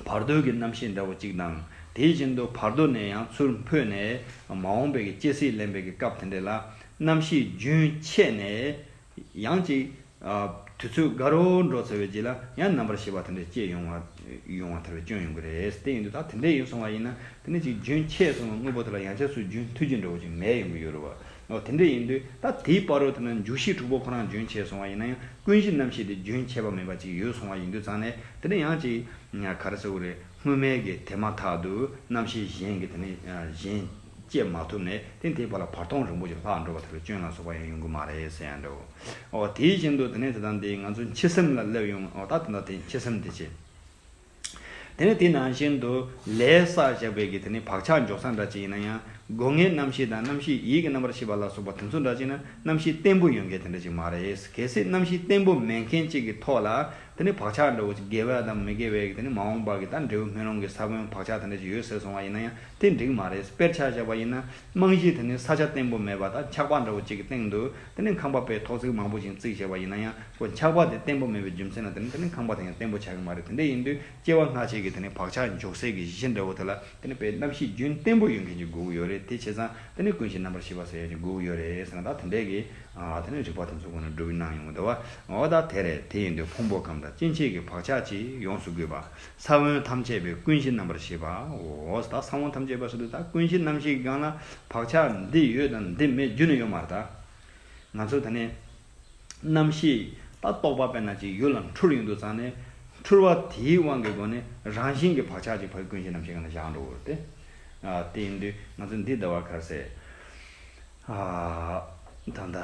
བར་དོའི་གི་རྣམ་ཤེས་འདྲ་བོ་གཅིག་དང་། དེ་བཞིན་དུ་བར་དོ་ནས་ཡང་ཚུར་འཕོས་ནས་མ་འོངས་པའི་གི་སྐྱེ་སྲིད་ལེན་པའི་གི་སྐབས་དེ་འདྲ་ལ་རྣམ་ཤེས་རྒྱུན་ཆད་ནས་ཡང་ཅིག་ཨ། དུས་ཚོད་འགའ་རེ་འགྲོ་ཚར་བའི་རྗེས་ལ་ཡང་རྣམ་པར་ཤེས་པ་དེ་འདྲ་སྐྱེ་ཡོང་བ། ཡོང་བ་ཐར་བའི་སྐྱོན་ཡོང་གི་རེད། དེ་ཡིན་དུས་ད་དེ་འདྲ་ཡིན་སོང་བ་ཡིན་ན་དེ་ནི་ཅིག་རྒྱུན་ཆད་སོང་བའི་དངོས་པོ་དེ་ལ་ཡང་བསྐྱར་སུ་རྒྱུན་མཐུད་རྒྱུ་འདྲ་བོ་ཅིག་མེད་ཡོང་གི་ཡོད་རེད་བ། འོ་དེ་འདྲ་ཡིན་དུས་ད་དེའི་བར་དུ་དེ་ན་འཇུག་ཤེས་དྲུག་པོ་ཁོ་རང་རྒྱུན་ཆད་སོང་བ་ཡིན་ན་ཡང་ཀུན་གཞི་རྣམ་ཤེས་དེ་རྒྱུན་ཆད་པ་མེད་པ་ཅིག་ཡོད་སོང་བ་ཡིན་དུས་ཙང་ནས་དེ་ནི་ཡང་ཅིག་ག་རེ་ཟེར་དགོས་རེད། སྔོན་མའི་གི་དེ་མ་ཐག་ཏུ་རྣམ་ཤེས་གཞན་གྱི་དེ་ནི་གཞན་སྐྱེ་མ་ཐུབ་ནས་དེ་དེའི་བར་ལ་བར་སྟོང་རིང་པོ་ཅིག་ལྷག་འགྲོ་བ་ཐལ་བའི་སྐྱོན་ལ་སོགས་པ་ཡང་ཡོང་གི་མ་རེད་ཟེར་ཡང་འདྲ་བོ། འོ་དེ་བཞིན་དུ་དེ་ནས་དེ་དང་དེ་ང་ཚོ་འཆི་སེམས་ལ་སླེབས་ཡོང་། འོ་ད་དེ་དང་དེ་འཆི་སེམས་དེ་བྱེད། དེ་ནས་དེ་ནང་བཞིན་དུ་ལས་བསགས་བཞག་པའི་གི་དེ་ནས་བག་ཆགས་འཇོག་ས་འདྲ་ཅིག་ཡིན་ན་ཡང་སྒོ་ལྔའི་རྣམ་ཤེས་དང་རྣམ་ཤེས་ཡིད་ཀྱི་རྣམ་པར་ཤེས་པ་ལ་སོགས་པ་དེ་ཚོ་འདྲ་ཅིག་ན་རྣམ་ཤེས་བརྟན་པོ་ཡོད་མཁན་དེ་འདྲ་ཅིག་མ་རེད། གལ་སྲིད་རྣམ་ཤེས་བརྟན་པོ་མེད་མཁན་ཅིག་གི་ཐོག་ལ། དེ་ནི་བག་ཆགས་འདྲ་བོ་ཅིག་དགེ་བ་དང་མི་དགེ་བའི་དེ་ནི་མ་འོངས་པ་གི་ད་འབྲས་བུ་སྨོན་ལམ་གྱི་ས་བོན་བག་ཆགས་དེ་འདྲ་ཅིག་ཡོད་ཟེར་སོང་བ་ཡིན་ན་ཡང་དེ་འགྲིག་མ་རེད། དཔེར་ཆ་བཞག་པ་ཡིན་ན་རྨང་གཞི་དེ་ནི་ས་ཆ་བརྟན་པོ་མེད་པ་དང་ཆགས་པ་འདྲ་བོ་ཅིག་གི་སྟེང་དུ་དེ་ནི་ཁང་པ་དཔེ་ཐོག་བརྩེགས་མང་པོ་ཅིག་བརྩིགས་བཞག་པ་ཡིན་ན་ཡང་ཁོ་ཆགས་པ་དེ་བརྟན་པོ་མེད་པའི་རྒྱུ་མཚན་ལ་དེ་ནི་དེ་ནི་ཁང་པ་དེ་ཡང་བརྟན་པོ་ཆགས་ཀྱི་མ་རེད། དེ་འདྲ་ཡིན་དུས་སྐྱེ་བ་སྔ་ཕྱི་གི་དེ་ནི་བག་ཆགས་འཇོག་སའི་གི་གཞི་འདྲ་བོ་དེ་ལ་དེ་ནི་དཔེ་རྣམ་ཤེས་རྒྱུན་བརྟན་པོ་ཡོད་མཁན་ཅིག་དགོས་ཀྱི་ཡོད་རེད། དེ་བྱས་ཙང་དེ་ནི་ཀུན་གཞི་རྣམ་པར་ཤེས་པ་ཟེར་ཡ་ཅིག་དགོས་ཀྱི་ཡོད་རེད་ཟེར་ན་ད་དེ་འདྲའི་གི། ཨ། དེ་ནི་རིགས་པ་དེ་ཚོ་ཀུན་ནས་སྒྲུབ་གནང་ཡོང་གི་འདུག་བ། འོ་ད་དེ་རེད། དེ་ཡིན་དུས་ཕུང་པོ་ཁམས་དང་སྐྱེ་མཆེད་ཀྱི་བག་ཆགས་ཀྱིས་ཡོངས་སུ་བསྒོས་པ། ས་བོན་ཐམས་ཅད་པའི་ཀུན་གཞི་རྣམ་པར་ཤེས་པའོ། ད་ས་བོན་ཐམས་ཅད་པ་ཟེར་དུས་ད་ཀུན་གཞི་རྣམ་ཤེས་ཀྱི་སྒང་ལ་བག་ཆགས་འདི་ཡོད་དང་འདི་མེད་རྒྱུ་ནི་ཡོད་མ་རེད་ད། ང་ཚོ་ད་ནི་རྣམ་ཤེས་ད་རྟོག་པ་དཔེར་ན་ཅིག་ཡུལ་ལ་འཁྲུལ་ཡོང་དུས་ཙང་ནས་འཁྲུལ་བ་དེའི་དབང་གི་སྒོ་ནས་རང་བཞིན་གྱི་བག་ཆགས་ཀྱི་ཕར་ཀུན་གཞི་རྣམ་ཤེས་སྒང་ལ་བཞག་འགྲོ་གི་རེད་དེ། ཨ། དེ་ཡིན་དུས་ང་ཚོ་འདི་ལྟ་བ་ག་རེ་ཟེར། ཨ། ད་ལྟ་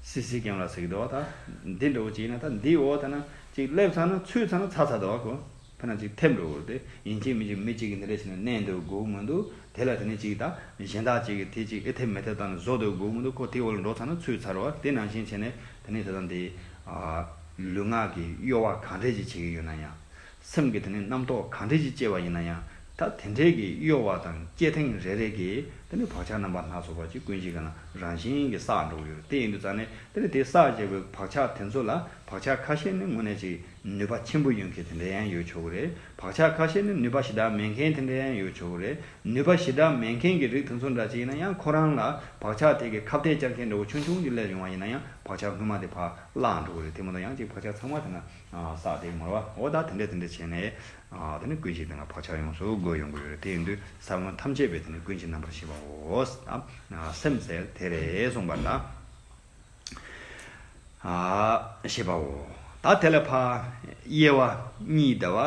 སི་སི་ཀེམ་ལ་ཟེར་གྱི་འདུག་བ། ད་འདི་འདྲ་བོ་ཅིག་ཡིན་ན་ད་འདིའི་འོག་ད་ན་ ཅིག་སླེབས་ཚར་ན་ཚུད་ཚར་ན་ཚར་ཚར་འདུག་བ་ཁོ། ཕན་ན་ཅིག་ཐེབས་འགྲོ་གི་རེད་དེ། ཡིན་གཅིག་མིན་གཅིག་མི་གཅིག་གིས་འདི་འདྲ་བྱས་ནས་མནན་སྡོད་དགོས་མི་འདུག་དེ་ལ་དེ་ནས་ཅིག་ད་གཞན་དག་ཅིག་གིས་དེ་ཅིག་ཨེ་ཐེབས་མི་ཐེབས་ལྟ་ནས་བཟོ་སྡོད་དགོས་མི་འདུག་ཁོ་དེའི་འོག་ལ་འགྲོ་ཚར་ན་ཚུད་ཚར་བ། དེ་ནང་བཞིན་བྱས་ནས་དེ་ནས་ད་ལྟ་འདི་ཨ་ལུས་ངག་གི་གཡོ་བ་ག་འདྲས་ཅིག་བྱེད་ཀྱི་ཡོད་ན་ཡང་། སེམས་ཀྱི་དེ་ནས་རྣམ་རྟོག་ག་འདྲས་ཅིག་སྐྱེ་བ་ཡིན་ན་ཡང་། ད་དེ་འདྲས་ཀྱི་གཡོ་བ་དང་སྐྱེ་ཐེངས་རེ་རེ་གིས་དེ་ནས་བག་ཆགས་རྣམ་པ་སྣ་ཚོགས་པ་ཅིག་ཀུན་གཞི་སྒང་ལ་རང་བཞིན་གྱིས་བསགས་འགྲོ་གི་ཡོད་རེད། དེ་ཡིན་དུས་ཙང་ནས་དེ་ནས་དེ་བསགས་བྱས་པའི་བག་ཆགས་དེ་ཚོ་ལ་བག་ཆགས་ཁ་ཤས་ནི་དངོས་གནས་ཅིག་ནུས་པ་ཆེན་པོ་ཡོད་མཁན་དེ་འདྲ་ཡང་ཡོད་ཆོག་གི་རེད། བག་ཆགས་ཁ་ཤས་ནི་ནུས་པ་ཞེ་དྲག་མེད་མཁན་དེ་འདྲ་ཡང་ཡོད་ཆོག་གི་རེད། ནུས་པ་ཞེ་དྲག་མེད་མཁན་གྱི་རིགས་དེ་ཚོ་འདྲ་ཅིག་ཡིན་ན་ཡང་ཁོ་རང་ལ་བག་ཆགས་དེ་གི་ཁ་གཏད་བཅག་མཁན་འདྲ་བོ་ཆུང་ཆུང་ཅིག་སླེབས་ཡོང་བ་ཡིན་ན་ཡང་བག་ཆགས་སྔོན་མ་དེ་ཕར་བརླག་འགྲོ་གི་རེད། དེ་མ་གཏོགས་ཡང་ཅིག་བག་ཆགས་ཚང་མ་དེ་ན་བསགས་དེ་མ་རེད་བ། འོ་ད་དེ་འདྲ་དེ་འདྲ་བྱས་ནས་དེ་ནི་ཀུན་གཞི་སྟེང་ལ་བག་ཆགས་ཡོངས་སུ་བསྒོས་ཡོང་གི་ཡོད་རེད། དེ་ཡིན་དུས་ས་བོན་ཐམས་ཅད་པའི་དེ་ནི་ཀུན་གཞི་རྣམ་པར་ཤེས་པའོ། སེམས་ཟེར་དེ་རེད་གསུངས་པ་ལ། ཨ་ཤེས་པའོ། ད་དེ་ལ་ཕ་དབྱེ་བ་གཉིས་འདུག་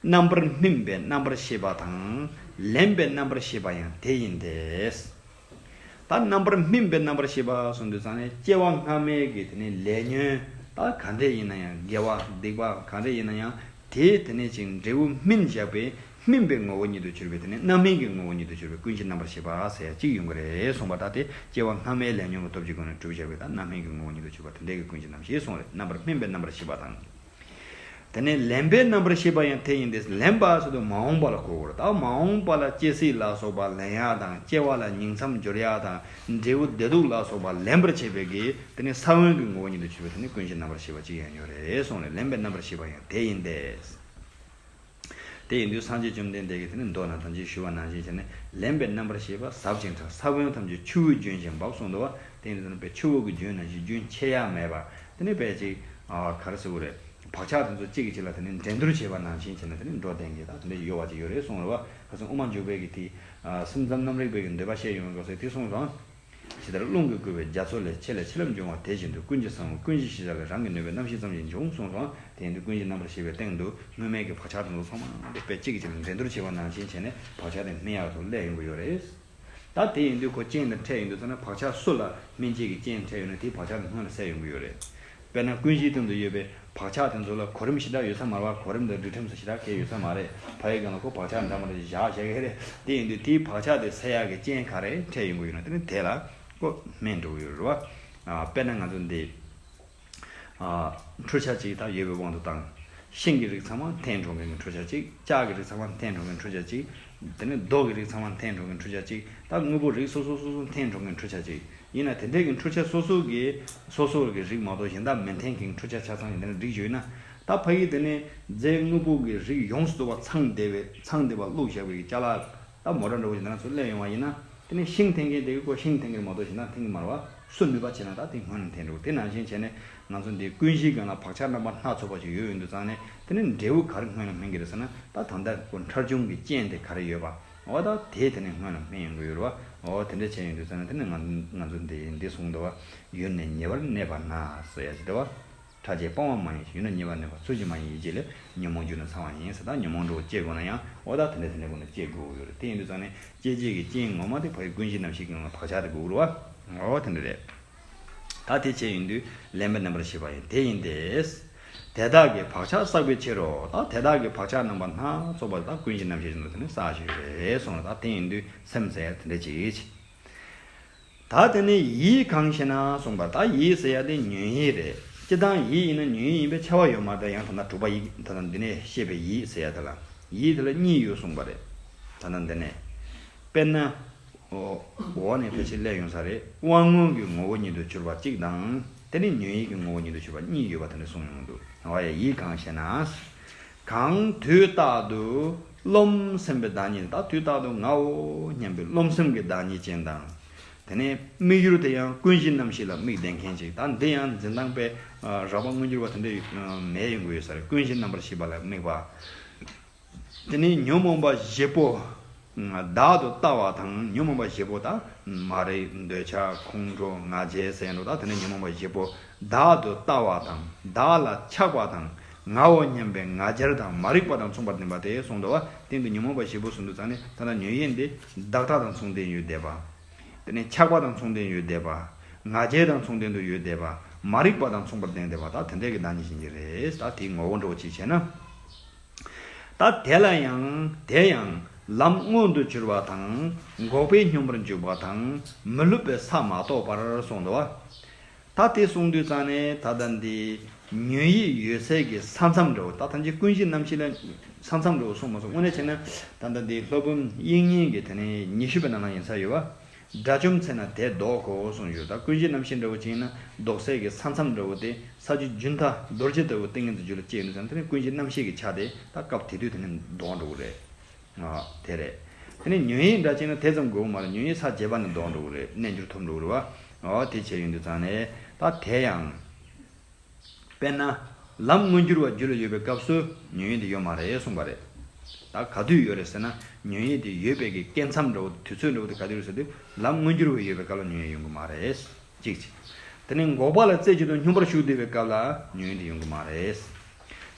བ། རྣམ་པར་སྨིན་པའི་རྣམ་པར་ཤེས་པ་དང་ལེན་པའི་རྣམ་པར་ཤེས་པ་ཡང་དེ་ཡིན་ཏེ། ད་རྣམ་པར་སྨིན་པའི་རྣམ་པར་ཤེས་པ་གསུངས་དུས་ཙང་ནས་སྐྱེ་བ་སྔ་མའི་གི་དེ་ནས་ལས་ཉོན་ད་ག་འདྲས་ཡིན་ན་ཡང་དགེ་བ་སྡིག་པ་ག་འདྲས་ཡིན་ན་ཡང་དེའི་དེ་ནས་ཅིག་འབྲས་བུ་སྨིན་བཞག་པའི་སྨིན་པའི་ངོ་བོ་ཉིད་དུ་གྱུར་པའི་དེ་ནས་རྣམ་སྨིན་གྱི་ངོ་བོ་ཉིད་དུ་གྱུར་པའི་ཀུན་གཞི་རྣམ་པར་ཤེས་པ་ཟེར་ཡ་གཅིག་ཡོང་གི་རེད་གསུངས་པ། ད་དེ་སྐྱེ་བ་སྔ་མའི་ལས་ཉོན་གྱི་སྟོབས་ཀྱི་སྒོ་ནས་གྲུབ་བཞག་པའི་ད་རྣམ་སྨིན་གྱི་ངོ་བོ་ཉིད་དུ་གྱུར་པ་དེ་འདྲའི་གི་ཀུན་གཞི་རྣམ་ཤེས་གསུངས་རེད། རྣམ་པར་སྨིན་པའི་རྣམ་པར་ཤེས་པ་དང་། དེ་ནས་ལེན་པའི་རྣམ་པར་ཤེས་པ་ཡང་དེ་ཡིན་ཏེ། ལེན་པ་ཟེར་དུས་མ་འོངས་པ་ལ་གོ་དགོས་རེད། ད་མ་འོངས་པ་ལ་སྐྱེ་སྲིད་ལ་སོགས་པ་ལེན་ཡ་དང་། སྐྱེ་བ་ལ་ཉིང་མཚམས་སྦྱོར་ཡ་དང་། འབྲས་བུ་བདེ་སྡུག་ལ་སོགས་པ་ལེན་པར་བྱེད་པའི་གི་དེ་ནི་ས་བོན་གྱི་ངོ་བོ་ཉིད་དུ་གྱུར་པའི་དེ་ནི་ཀུན་གཞི་རྣམ་པར་ཤེས་པ་གཅིག་ཡང་ཡོད་རེད་གསུངས་ནས། ལེན་པའི་རྣམ་པར་ཤེས་པ་ཡང་དེ་ཡིན་ཏེ། དེ་ཡིན་དུས་སངས་རྒྱས་བཅོམ་ལྡན་འདས་ཀྱིས་དེ་ནི་མདོ་ན་ཐམས་ཅད་ཞུ་བ་ནང་བཞིན་བྱས་ནས། ལེན་པའི་རྣམ་པར་ཤེས་པ་ཟབ་ཅིང་ཕྲ། ས་བོན་ཐམས་ཅད་ཆུ་བོའི་རྒྱུན་བཞིན་འབབ་གསུངས་འདུག་བ། དེ་ཡིན་དུས་དེ་ནི་དཔེ་ཆུ་བོ་གི་རྒྱུན་ནང་བཞིན་རྒྱུན་ཆད་ཡ་མེད་པ། དེ་ནི་དཔེ་ཅིག་ཨ་ག་རེ་ཟེར་དགོས་རེད། བག་ཆགས་དེ་ཚོ་གཅིག་གིས་གཅིག་ལ་དེ་ནི་འགྲན་བསྡུར་བྱེད་པ་ནང་བཞིན་བྱས་ནས་དེ་ནི་འགྲོ་བསྡད་མཁན་ད་དེ་འདྲ་ཡོད་པ་ཅིག་ཡོད་རེད་གསུངས་རེད་བ། ཁ་སང་དབུ་མ་འཇུག་པའི་གི་དེ་ཨ་སེམས་ཙམ་རྣམ་རིག་པའི་གི་འདོད་པ་བཤད་ཡོང་བའི་སྐབས་སུ་དེ་གསུངས་སོང་། ཇི་ལྟར་རླུང་གིས་བསྐུལ་བའི་རྒྱ་མཚོ་ལས། ཆེ་ལས་ཆེ་ལ་འབྱུང་བ་དེ་བཞིན་དུ། ཀུན་གྱི་ས་བོན་ཀུན་གཞི་ཤེས་བྱ་ལས། རང་གི་ནུས་པས་རྣམ་ཤེས་ཙམ་ཞིག་འབྱུང་གསུངས་སོང་། དེ་ཡིན་དུས་ཀུན་གཞི་རྣམ་པར་ཤེས་པའི་སྟེང་དུ་སྔོན་མའི་གི་བག་ཆགས་དེ་ཚོ་ཚང་མ་དེ་དཔེ་གཅིག་གིས་གཅིག་ལ་འགྲན་བསྡུར་བྱེད་པ་ནང་བཞིན་བྱས་ནས་བག་ཆགས་དེ་སྨིན་ཡག་ཏུ་སླེབས་ཡོང་གི་ཡོད་རེད། ད་དེ་ཡིན་དུས་ཁོ་རྐྱེན་དེ་འཕྲད་ཡོང་དུས་ཙམ་ན། བག་ཆགས་སུ་ལ་སྨིན་བྱེད་ཀྱི་རྐྱེན་འཕྲད་ཡོད་ན་དེའི་བག་ཆགས་དེ་སྔོན་ལ་སད་ཡོང་གི་ཡོད་རེད། དཔེར་ན་ཀུན་གཞིའི་སྟེང་དུ་ཡོད་པའི་བག་ཆགས་དེ་ཚོ་ལ་གོ་རིམ་ཞེ་དྲག་ཡོད་ས་མ་རེད་བ། གོ་རིམ་དང་སྒྲིག་ཁྲིམས་སུ་ཞེ་དྲག་གང་ཡང་ཡོད་ས་མ་རེད། ཕ་ཡི་སྒང་ལ་ཁོ་བག་ཆགས་འདྲ་མི་འདྲ་ཞིག་བཞག་བཞག་གི་རེད། དེ་ཡིན་དུས་དེའི་བག་ཆགས་དེ་སད་ཡག་གི་རྐྱེན་ག་རེ་འཕྲད་ཡོང་གི་ཡོད་ན་དེ་ནི་དེ་ལ་ཁོ་སྨིན་འགྲོ་གི་ཡོད་རེད་བ། ཨ་དཔེར་ན་ང་ཚོ་འདི་ཨ་འཕྲུལ་ཆ་གཅིག་ད་ཡོད་པའི་དབང་དུ་བཏང་། ཤིང་གི་རིགས་ཚང་མ་འཐེན་འགྲོ་མཁན་གྱི་འཕྲུལ་ཆ་གཅིག་ལྕགས་ཀྱི་རིགས་ཚང་མ་འཐེན་འགྲོ་མཁན་འཕྲུལ་ཆ་གཅིག་དེ་ནས་རྡོ་གི་རིགས་ཚང་མ་འཐེན་འགྲོ་མཁན་འཕྲུལ་ཆ་གཅིག་ད་དངོས་པོ་རིགས་སོ་སོ་སོ་སོ་འཐེན་འགྲོ་མཁན་འཕྲུལ་ཆ་གཅིག་ཡིན་ན་དེ་འདྲའི་གི་འཕྲུལ་ཆ་སོ་སོ་གི་སོ་སོ་གི་རིགས་མ་གཏོགས་གཞན་དག་མི་འཐེན་མཁན་འཕྲུལ་ཆ་ཆ་ཚང་ཡིན་ན་རིགས་ཡོད་ན། ད་ཕ་གི་དེ་ནས་རྫས་དངོས་པོ་གི་རིགས་ཡོངས་སུ་རྫོགས་པ་ཚང་བསྡད་པའི་ཚང་བསྡད་པ་བླུགས་བཞག་པའི་ཅ་ལག་ད་མོ་ཊ་འདྲ་བོ་ཞིག་ནང་ཚུར་སླེབས་ཡོང་བ་ཡིན་ན། དེ་ནས་ཤིང་འཐེན་མཁན་དེ་གི་ཁོ་ཤིང་འཐེན་མཁན་མ་གཏོགས་གཞན་དག་འཐེན་གི་མ་རེད་བ། སུ་ནུས་པ་ཆེ་ན་ད་དེ་སྔོན་ལ་འཐེན་འགྲོ། དེ་ནང་བཞིན་བྱས་ནས་ང་ཚོ་འདི་ཀུན་གཞིའི་སྒང་ལ་བག་ཆགས་རྣམ་པ་སྣ་ཚོགས་པ་ཞིག་ཡོད་ཡོང་དུས་ཙང་ནས། དེ་ནས་འབྲས་བུ་ག་རེ་སྔོན་ལ་སྨིན་གི་རེད་ཟེར་ན། ད་ད་ལྟ་ཁོ་འཕྲལ་བྱུང་གི་རྐྱེན་དེ་ག་རེ་ཡོད་པ། འོ་ད་དེ་དེ་ནས་སྔོན་ལ་སྨིན་ཡོང་གི་ཡོད་རེད་བ། འོ་དེ་འདྲ་བྱས་ཡོང་དུས་ཙང་ནས་དེ་ནས་ང་ང་ཚོ་འདི་འདི་གསུངས་འདུག་བ། ཡུལ་ནི་ཉེ་བར་གནས་པ་ན་ཟེར་ཡ་ཞིག་འདུག་བ། ཕྲ་རྒྱས་སྤང་བ་མ་ཡིན་ཞིང་། ཡུལ་ནི་ཉེ་བར་གནས་པ་ཚུལ་གྱིས་མ་ཡིན། ཡིད་བྱེད་ལས། ཉོན་མོངས་རྒྱུ་ནི་ཚང་བ་ཡིན་ཟེར། ད་ཉོན་མོངས་འདྲ་བོ་སྐྱེ་དགོས་ན་ཡང་འོ་ད་དེ་འདྲ་དེ་འདྲ་སྒོ་ནས་སྐྱེ་དགོས་ཡོད་རེད། དེ་ཡིན་དུས་ཙང་ནས་སྐྱེད་བྱེད་ཀྱི་རྐྱེན་ངོ་མ་དེ་ཕ་གི་ཀུན་གཞི་རྣམ་ཤེས་ཀྱི་ངང་ལ་བག་ཆགས་དེ་དགོས་རེད་བ། འོ་དེ་འདྲ་རེད། ད་དེ་བྱས་ཡིན་དུས་ལེན་པའི་རྣམ་པར་ཤེས་པ་ཡང་དེ་ཡིན་ཏེ། དེ་དག་གིས་བག་ཆགས་བསགས་པའི་ཕྱིར་རོ། ད་དེ་དག་གིས་བག་ཆགས་རྣམ་པ་སྣ་ཚོགས་པ་ད་ཀུན་གཞི་རྣམ་ཤེས་ཀྱི་ངང་ལ་དེ་ནི་བསགས་བཞིན་རེད་གསུངས་ལ། ད་དེ་ཡིན་དུས་སེམས་ཟེར་དེ་འདྲ་ཅིག་ད་དེ་ནས་ཡིད་གང་ཞེ་ན་གསུངས་པ། ད་ཡིད་ཟེར་ཡ་དེ་ཉོན་ཡིད་རེད། སྤྱིར་བཏང་ཡིད་ཡིན་ན་ཉོན་ཡིད་ཡིན་པའི་ཁྱབ་པ་ཡོད་མ་རེད། ད་ཡང་ད་ལྟ་དྲུག་པ་ཡིད་ད་ལྟ་འདི་ནས་བཤད་པའི་ཡིད་ཟེར་ཡ་དེ་ལ་ཡིད་དེ་ལ་གཉིས་ཡོད་གསུངས་པ་རེད། ད་ལྟ་འདི་ནས་དཔེར་ན་འོ་འོག་ནས་ཕལ་ཆེར་སླེབས་ཡོང་ས་རེད། དབང་མངོན་གྱི་ངོ་བོ་ཉིད་དུ་གྱུར་པ་གཅིག་དང་། དེ་ནས་ཉོན་ཡིད་ཀྱི་ངོ་བོ་ཉིད་དུ་གྱུར་པ་གཉིས་ཡོད་པ་དེ་འདྲ་གསུངས་ཡོང་འདུག་འོ་ཡ། ཡིད་གང་ཞེ་ན། གང་དུས་རྟག་ཏུ་རློམ་སེམས་པའི་བདག་ཉིད། ད་དུས་རྟག་ཏུ་ངའོ་སྙམ་པའི་རློམ་སེམས་ཀྱི་བདག་ཉིད་ཅན་དང་། དེ་ནས་དམིགས་ཡུལ་དེ་ཡང་ཀུན་གཞི་རྣམ་ཤེས་ལ་དམིགས་བསྡད་མཁན་ཅིག་ད་འདི་ཡང་འཛིན་སྟངས་དཔེ་རགས་པ་མངོན་གྱུར་བ་དེ་འདྲ་མེད་ཡོང་གི་ཡོད་ས་རེད། ཀུན་གཞི་རྣམ་པར་ཤེས་པ་ལ་དམིགས་པ། དེ་ནས་ཉོན་མོངས་པ་བཞི་པོ་བདག་ཏུ་ལྟ་བ་དང་། ཉོན་མོངས་པ་བཞི་པོ་ད་མ་རིག་འདོད་ཆགས་ཁོང་ཁྲོ་ང་རྒྱལ་ཟེར་འགྲོ། ད་དེ་ནས་ཉོན་མོངས་པ་བཞི་པོ་བདག་ཏུ་ལྟ་བ་དང་། བདག་ལ་ཆགས་པ་དང་། ངའོ་སྙམ་པའི་ང་རྒྱལ་དང་མ་རིག་པ་དང་མཚུངས་པར་ལྡན་པ་དེ་གསུངས་འདུག་བ། དེ་འདི་ཉོན་མོངས་པ་བཞི་པོ་གསུངས་དུས་ཙང་ནས་ད་ལྟ་ཉོན་ཡིད་འདི་བདག་མཐའ་དང་མཚུངས་ལྡན་ཡོད་བསྡད་པ། དེ་ནས་ཆགས་པ་དང་མཚུངས་ལྡན་ཡོད་བསྡད་པ། ང་རྒྱལ་དང་མཚུངས་ལྡན་དུ་ཡོད་བསྡད་པ། མ་རིག་པ་དང་མཚུངས་པར་ལྡན་བསྡད་པ་ད་དེ་འདྲའི་གི་བདག་ཉིད་ཅན་གྱི་རེད། ད་དེའི་ངོ་བོ་འདྲ་བོ་ཅིག་བྱས་ན། ད་དེ་ལ་ཡང་དེ་ཡང་ལམ་མངོན་དུ་གྱུར་པ་དང་འགོག་པའི་སྙོམས་པར་འཇུག་པ་དང་མི་སླུ་བའི་ས་མ་གཏོགས་པར་གསུངས་འདུག་བ། ད་དེ་གསུངས་དུས་ཙང་ནས་ད་ལྟ་འདི་ཉོན་ཡིད་ཡོད་ཚད་ཀྱི་ས་མཚམས་འདྲ་བོ། ད་ཐམས་ཅད་ཀུན་གཞི་རྣམ་ཤེས་ལ་ས་མཚམས་འདྲ་བོ་གསུངས་མ་སོང་། དངོས་གནས་བྱས་ན་ད་ལྟ་འདི་སློབ་དཔོན་དབྱིག་གཉེན་གྱི་དེ་ནས་ཉི་ཤུ་པའི་ནང་ན་ཡིན་ས་ཡོད་བ། དགྲ་བཅོམ་ཚེ་ན་དེ་ལྡོག་གོ་གསུངས་ཡོད། ད་ཀུན་གཞི་རྣམ་ཤེས་འདྲ་བོ་ཅིག་ཡིན་ན་ལྡོག་སའི་གི་ས་མཚམས་འདྲ་བོ་དེ་ས་བཅུ་རྒྱུན་མཐའ་རྡོ་རྗེ་ལྟ་བུ་ཏིང་ངེ་འཛིན་རྒྱུད་ལ་སྐྱེས་ཡོད་ཙང་དེ་ནི་ཀུན་གཞི་རྣམ་ཤེས་ཀྱི་ཆ་དེ་ད་སྐབས་དེ་དུས་དེ་ནི་ལྡོག་འགྲོ་གི་རེད། ཨ་དེ་རེད། དེ་ནི་ཉོན་ཡིད་འདྲ་ཅིག་ན་དེ་ཙམ་དགོས་མ་རེད། ཉོན་ཡིད་ས་བརྒྱད་པ་ནི་ལྡོག་འགྲོ་གི་རེད། རྣལ་འབྱོར་ཐོབ་འགྲོ་གི་རེད་བ། ཨོ་དེ་བྱས་ཡོང་དུས་ཙང་ནས་ད་དེ་ཡང་། དཔེར་ན། ལམ་མངོན་གྱུར་བ་རྒྱུད་ལ་ཡོད་པའི་སྐབས་སུ་ཉོན་ཡིད་དེ་ཡོད་མ་རེད་གསུངས་པ་རེད། ད་ག་དུས་ཡོད་རེད་ཟེར་ན་ཉོན་ཡིད་དེ་ཡོད་པའི་གི་སྐྱེ་མཚམས་འདྲ་བོ་དུས་ཚོད་འདྲ་བོ་དེ་ག་དུས་རེད་ཟེར་དུས་ལམ་མངོན་གྱུར་བ་ཡོད་པའི་སྐབས་ལ་ཉོན་ཡིད་ཡོང་གི་མ་རེད། གཅིག་བྱས། དེ་ནས་འགོག་པ་ལ་རྩེ་གཅིག་ཏུ་སྙོམས་པར་ཞུགས་བསྡད་པའི་སྐབས་ལ་ཉོན་ཡིད་དེ་ཡོང་གི་མ་རེད།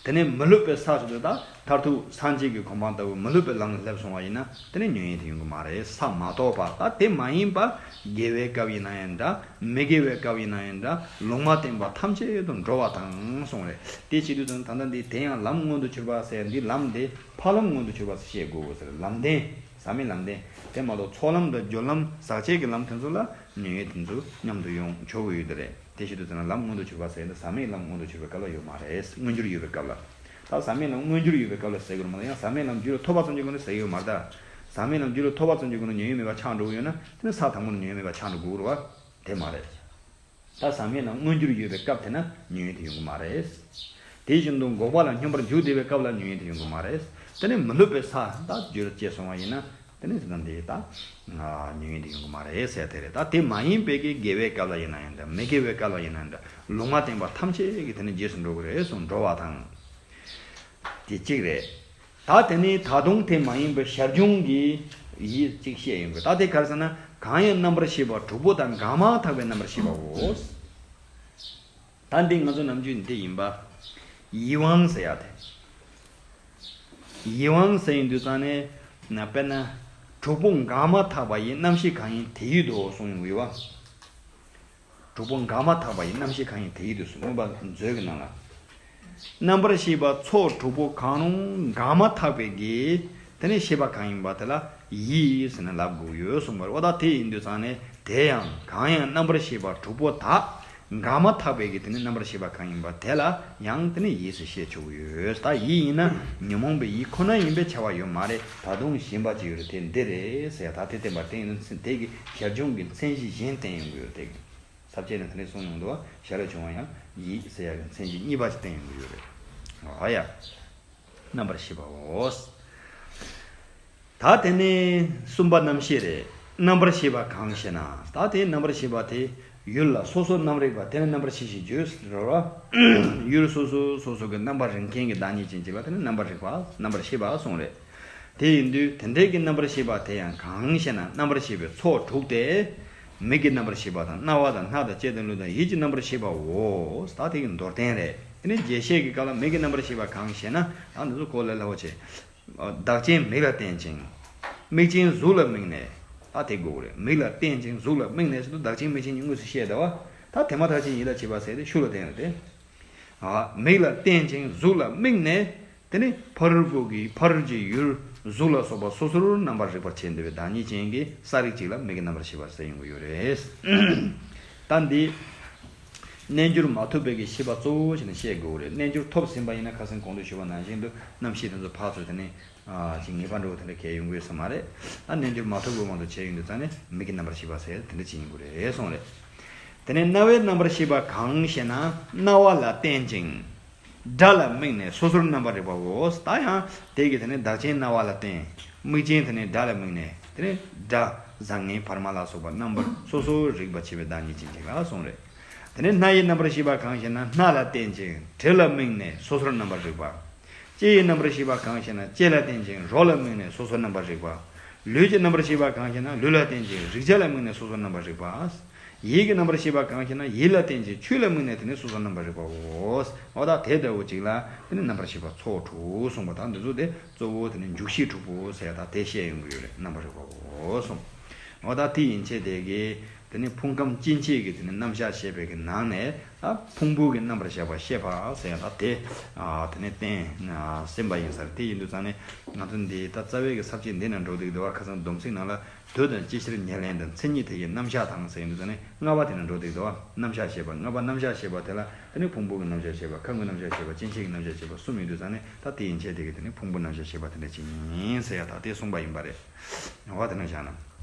དེ་ནས་མི་སླུ་བའི་ས་ཟེར་དུས་ད་མཐར་ཐུག་སངས་རྒྱས་ཀྱི་གོ་འཕང་ལྟ་བུ་མི་སླུ་བའི་ལམ་ལ་སླེབས་སོང་བ་ཡིན་ན་དེ་ནས་ཉོན་ཡིད་དེ་ཡོང་གི་མ་རེད། ས་མ་གཏོགས་པ། ད་དེ་མ་ཡིན་པ་དགེ་བའི་སྐབས་ཡིན་ན་ཡང་འདྲ། མི་དགེ་བའི་སྐབས་ཡིན་ན་ཡང་འདྲ། ལུང་མ་བསྟན་པ་ཐམས་ཅད་དུ་འགྲོ་བ་དང་གསུངས་རེད། དེ་བྱེད་དུས་ཙང་ད་ལྟ་འདི་དེ་ཡང་ལམ་མངོན་དུ་གྱུར་པ་ཟེར་འདི་ལམ་དེ་ཕ་ལམ་མངོན་དུ་གྱུར་པ་ཟེར་བཤད་དགོས་ཟེར། ལམ་བདེན། ཟག་མེད་ལམ་བདེན། དེ་མ་གཏོགས་ཚོགས་ལམ་དང་སྦྱོར་ལམ་ཟག་བཅས་ཀྱི་ལམ་དེ་ཚོ་ལ་ཉོན་ཡིད་དེ་ཚོ་མཉམ་དུ་ཡོང་ཆོག་གི་ཡོད་དེ་རེད། དེ་བྱེད་དུས་ཙམ་ལ་ལམ་མངོན་དུ་གྱུར་པ་ཟེར་ཡ་འདི་ཟག་མེད་ལམ་མངོན་དུ་གྱུར་པའི་སྐབས་ལ་ཡོད་མ་རེད། མངོན་གྱུར་ཡོད་པའི་སྐབས་ལ། ད་ཟག་མེད་ལམ་མངོན་གྱུར་ཡོད་པའི་སྐབས་ལ་ཟེར་གྱི་རེད་མ་གཏོགས་ཡང་ཟག་མེད་ལམ་རྒྱུད་ལ་ཐོབ་པ་ཙམ་གྱི་སྒོ་ནས་ཟེར་གྱི་ཡོད་མ་རེད་ད། ཟག་མེད་ལམ་རྒྱུད་ལ་ཐོབ་པ་ཙམ་གྱི་སྒོ་ནས་ཉོན་ཡིད་མེད་པ་ཆགས་འགྲོ་གི་ཡོད་ན་དེ་ནི་ས་དང་པོ་ནས་ཉོན་ཡིད་མེད་པ་ཆགས་འགྲོ་དགོས་རེད་བ། དེ་མ་རེད། ད་ཟག་མེད་ལམ་མངོན་གྱུར་ཡོད་པའི་སྐབས་དེ་ན་ཉོན་ཡིད་དེ་ཡོང་གི་མ་རེད། དེ་བཞིན་དུ་འགོག་པ་ལ་སྙོམས་པར་འཇུག་བསྡད་པའི་སྐབས་ལ་ཉོན་ཡིད་དེ་ཡོང་གི་མ་རེད། དེ་ནི་མི་སླུ་བའི་ས་ད་རྒྱུད་ལ་སྐྱེས་སོང་བ་ཡིན་ན། དེ་ནས་ཟེར་ན་འདི་ད་ཉོན་ཡིད་དེ་ཡོང་གི་མ་རེད་ཟེར་དེ་རེད། ད་དེ་མ་ཡིན་པའི་གི་དགེ་བའི་སྐབས་ལ་ཡིན་ན་ཡང་འདྲ། མི་དགེ་བའི་སྐབས་ལ་ཡིན་ན་འདྲ། ལུང་མ་བསྟན་པ་ཐམས་ཅད་ཀྱི་དེ་ནི་རྗེས་སུ་འགྲོ་གི་རེད་གསུངས། འགྲོ་བ་དང་། དེ་གཅིག་རེད། ད་དེ་ནས་ད་དུང་དེ་མ་ཡིན་པའི་ཞར་བྱུང་གི་ཡིད་གཅིག་བཤད་ཡོང་གི། ད་དེ་ག་རེ་ཟེར་ན་གང་ཡང་རྣམ་པར་ཤེས་པ་དྲུག་པོ་དག་འགགས་མ་ཐག་པའི་རྣམ་པར་ཤེས་པའོ། ད་འདི་ང་ཚོ་ནམ་རྒྱུན་འདི་ཡིན་པ། ཡིད་དབང་ཟེར་ཡ་དེ། ཡིད་དབང་ཟེར་ཡིན་དུས་ཙང་ནས་ན་དཔེར་ན། དྲུག་པོ་འགགས་མ་ཐག་པ་ཡི་རྣམ་ཤེས་གང་ཡིན་དེ་ཡི་དོ་གསུངས་ཡོང་གི་ཡོད་བ། དྲུག་པོ་འགགས་མ་ཐག་པ་ཡི་རྣམ་ཤེས་གང་ཡིན་དེ་ཡི་དོ་གསུངས། མངོན་པ་མཛོད་ཀྱི་ནང་ལ། རྣམ་པར་ཤེས་པ་ཚོགས་དྲུག་པོ་གང་རུང་འགགས་མ་ཐག་པའི་གི་དེ་ནས་ཤེས་པ་གང་ཡིན་པ་དེ་ལ་ཡིད་ཟེར་ནས་ལབ་དགོས་ཡོད་གསུངས་པ་རེད། འོ་ད་དེ་ཡིན་དུས་ཙང་ནས་དེ་ཡང་གང་ཡང་རྣམ་པར་ཤེས་པ་དྲུག་པོ་དག་འགགས་མ་ཐག་པའི་གི་དེ་ནི་རྣམ་པར་ཤེས་པ་གང་ཡིན་པ་དེ་ལ་ཡང་དེ་ནི་ཡིད་ཟེར་བཤད་ཆོག་གི་ཡོད། ད་ཡིད་ཡིན་ན་ཉོན་མོངས་པའི་ཡིད་ཁོ་ན་ཡིན་པའི་ཁྱབ་པ་ཡོད་མ་རེད། ད་དུང་གཞན་པ་ཅིག་ཡོད་རེད། དེ་འདི་རེད་ཟེར་ད་དེ་བསྟན་པ་བསྟན་ཡོད་ན་དེ་གི་ཞར་བྱུང་གི་མཚན་གཞི་གཞན་བསྟན་ཡོང་གི་ཡོད་རེད། དེ་གི་ས་བཅད་ནས་དེ་ནས་གསུངས་ཡོང་འདུག་བ། ཞར་ལས་བྱུང་བ་ཡང་ཡིད་ཟེར་ཡ་གི་མཚན་གཞི་གཉིས་པ་ཅིག་བསྟན་ཡོང་གི་ཡོད་རེད། ཨ་ཡ། རྣམ་པར་ཤེས་པའོ། ད་དེ་ནས་གསུམ་པ་རྣམ་ཤེས་རེད། རྣམ་པར་ཤེས་པ་གང་ཞེ་ན། ད་དེ་རྣམ་པར་ཤེས་པ་དེ་ཡུལ་ལ་སོ་སོ་རྣམ་རིག་པ་དེ་ནི་རྣམ་པར་ཤེས་ཤིང་བརྗོད་ཟེར་བ། ཡུལ་སོ་སོ་སོ་སོ་གི་རྣམ་པར་རིག་མཁན་གྱི་བདག་ཉིད་ཅན་གྱི་བ་དེ་ནི་རྣམ་པར་རིག་པ་རྣམ་པར་ཤེས་པ་གསུངས་རེད། དེ་ཡིན་དུས་དེ་འདྲའི་གི་རྣམ་པར་ཤེས་པ་དེ་ཡང་གང་ཞེ་ན་རྣམ་པར་ཤེས་པའི་ཚོགས་དྲུག་སྟེ། མིག་གི་རྣམ་པར་ཤེས་པ་དང་རྣ་བ་དང་སྣ་དང་ལྕེ་དང་ལུས་དང་ཡིད་ཀྱི་རྣམ་པར་ཤེས་པའོ། ད་དེ་གི་མདོར་བསྟན་རེད། དེ་ནི་རྒྱས་བཤད་ཀྱི་སྐབས་ལ་མིག་གི་རྣམ་པར་ཤེས་པ་གང་ཞེ་ན་ད་འདི་ཚོ་གོ་ལ་སླ་བོ་བྱེད། བདག་ཅན་མིག་ལ་བརྟེན་ཅིང་། མིག་ཅན་གཟུགས་ལ་དམིགས་ནས། ད་དེ་དགོས་རེད། མིག་ལ་བརྟེན་ཅིང་གཟུགས་ལ་དམིགས་ནས་ཟེར་དུས་བདག་ཅན་མིག་ཅན་གཉིས་དངོས་སུ་བཤད་ད་བ། ད་དེ་མ་ཐག་ཅན་ཡིད་ལ་བྱེད་པ་ཟེར་ཏེ་ཤུགས་ལ་བརྟེན་རེད་དེ། མིག་ལ་བརྟེན་ཅིང་གཟུགས་ལ་དམིགས་ནས། དེ་ནི་ཕ་རོལ་པོ་གི་ཕ་རོལ་གྱི་ཡུལ་གཟུགས་ལ་སོགས་པ་སོ་སོར་རྣམ་པར་རིག་པར་བྱེད་འདོད་པའི་བདག་ཉིད་ཅན་གྱི་ས་རིག་ཅིག་ལ་མིག་གི་རྣམ་པར་ཤེས་པ་ཟེར་ཡོང་གི་ཡོད་རེད། ད་འདི། རྣལ་འབྱོར་མ་ཐོབ་པའི་གི་ཤེས་པ་གཙོ་བོ་བྱས་ནས་བཤད་དགོས་རེད། རྣལ་འབྱོར་ཐོབ་ཟིན་པ་ཡིན་ན་ཁ་སང་གོང་དུ་ཞུས་པ་ནང་བཞིན་དུ་རྣམ་ཤེས་དེ་ཚོ་ཕར་ཚུར་དེ་ནས་ཅིག་ངེས་པ་འདྲ་བོ་དེ་འདྲ་གས་ཡོང་གི་ཡོད་ས་མ་རེད། ད་རྣལ་འབྱོར་མ་ཐོབ་པའི་དབང་དུ་བྱས་ཡོང་དུས་ཙང་ནས་མིག་གི་རྣམ་པར་ཤེས་པ་ཟེར་དེ་འདྲ་ཅིག་ཡིན་དགོས་རེད་གསུངས་རེད། དེ་ནས་རྣ་བའི་རྣམ་པར་ཤེས་པ་གང་ཞེ་ན་རྣ་བ་ལ་བརྟེན་ཅིང་། སྒྲ་ལ་དམིགས་ནས་སོ་སོར་རྣམ་པར་རིག་པའོ། ད་ཡང་དེ་གི་དེ་ནས་བདག་ཅན་རྣ་བ་ལ་བརྟེན། མིག་ཅན་དེ་ནས་སྒྲ་ལ་དམིགས་ནས་དེ་ནས་སྒྲ་བཟང་ངན་བར་མ་ལ་སོགས་པ་རྣམ་པར་སོ་སོར་རིག་པ་བྱེད་པའི་བདག་ཉིད་ཅན་གཅིག་ལ་གསུངས་རེད། དེ་ནས་སྣ་ཡི་རྣམ་པར་ཤེས་པ་གང་ཞེ་ན་སྣ་ལ་བརྟེན་ཅིང་དྲི་ལ་དམིགས་ནས་སོ་སོར་རྣམ་པར་རིག་པ། ལྕེ་ཡི་རྣམ་པར་ཤེས་པ་གང་ཞེ་ན་ལྕེ་ལ་བརྟེན་ཅིང་རོ་ལ་དམིགས་ནས་སོ་སོར་རྣམ་པར་རིག་པ། ལུས་ཀྱི་རྣམ་པར་ཤེས་པ་གང་ཞེ་ན་ལུས་ལ་བརྟེན་ཅིང་རེག་བྱ་ལ་དམིགས་ནས་སོ་སོར་རྣམ་པར་རིག་པ། ཡིད་ཀྱི་རྣམ་པར་ཤེས་པ་གང་ཞེ་ན་ཡིད་ལ་བརྟེན་ཅིང་ཆོས་ལ་དམིགས་ནས་དེ་ནི་སོ་སོར་རྣམ་པར་རིག་པའོ། འོ་ད་དེ་ལྟ་བུ་ཅིག་ལ་དེ་ནི་རྣམ་པར་ཤེས་པ་ཚོགས་དྲུག་གསུངས་པ་དང་འདི་ཚོ་དེ་གཙོ་བོ་དེ་ནི་འཇུག་ཤེས་དྲུག་པོ་ཟེར་ད་དེ་བཤད་ཡོང་གི་ཡོད་རེད། རྣམ་པར་རིག་པའོ་གསུངས། འོ་ད་དེ་ཡིན་ཆེད་དེ་གི་ དེ་ནས་ཕུང་ཁམས་སྐྱེ་མཆེད་ཀྱི་དེ་ནས་རྣམ་གཞག་བཤད་པའི་གི་ནང་ནས་ད་ཕུང་པོ་གི་རྣམ་པར་བཞག་པ་བཤད་པ་ཟེར་ཡ་ད་དེ་ཨ་དེ་ནས་བསྟན་ཟིན་པ་ཡིན་ས་རེད། དེ་ཡིན་དུས་ཙང་ནས་ང་ཚོ་འདི་ད་རྩ་བའི་གི་ས་བཅད་འདི་ནས་འགྲོ་བསྡད་ཀྱི་འདུག་བ། ཁ་སང་སྡོམ་ཚིག་ནང་ལ་དུས་དང་སྐྱེ་ཕྱིར་ཉེར་ལེན་དང་མཚན་ཉིད་དེ་ཡི་རྣམ་གཞག་དང་ཟེར་ཡིན་དུས་ཙང་ནས་ལྔ་པ་དེ་ནས་འགྲོ་བསྡད་ཀྱི་འདུག་བ། རྣམ་གཞག་བཤད་པ། ལྔ་པ་རྣམ་གཞག་བཤད་པ་དེ་ལ་དེ་ནས་ཕུང་པོ་གི་རྣམ་གཞག་བཤད་པ། ཁམས་ཀྱི་རྣམ་གཞག་བཤད་པ། སྐྱེ་མཆེད་ཀྱི་རྣམ་གཞག་བཤད་པ་གསུམ་ཡིན་དུས་ཙང་ནས་ད་དེ་ཡན་ཆད་དེ་གི་དེ་ནས་ཕུང་པོ་རྣམ་གཞག་བཤད་པ་དེ་འདྲ་ཅིག་ཡིན་ཟེར་ཡ་ད་དེ་གསུངས་པ་ཡིན་པ་རེད། འོ་དེ་ནས་བཞག་ན།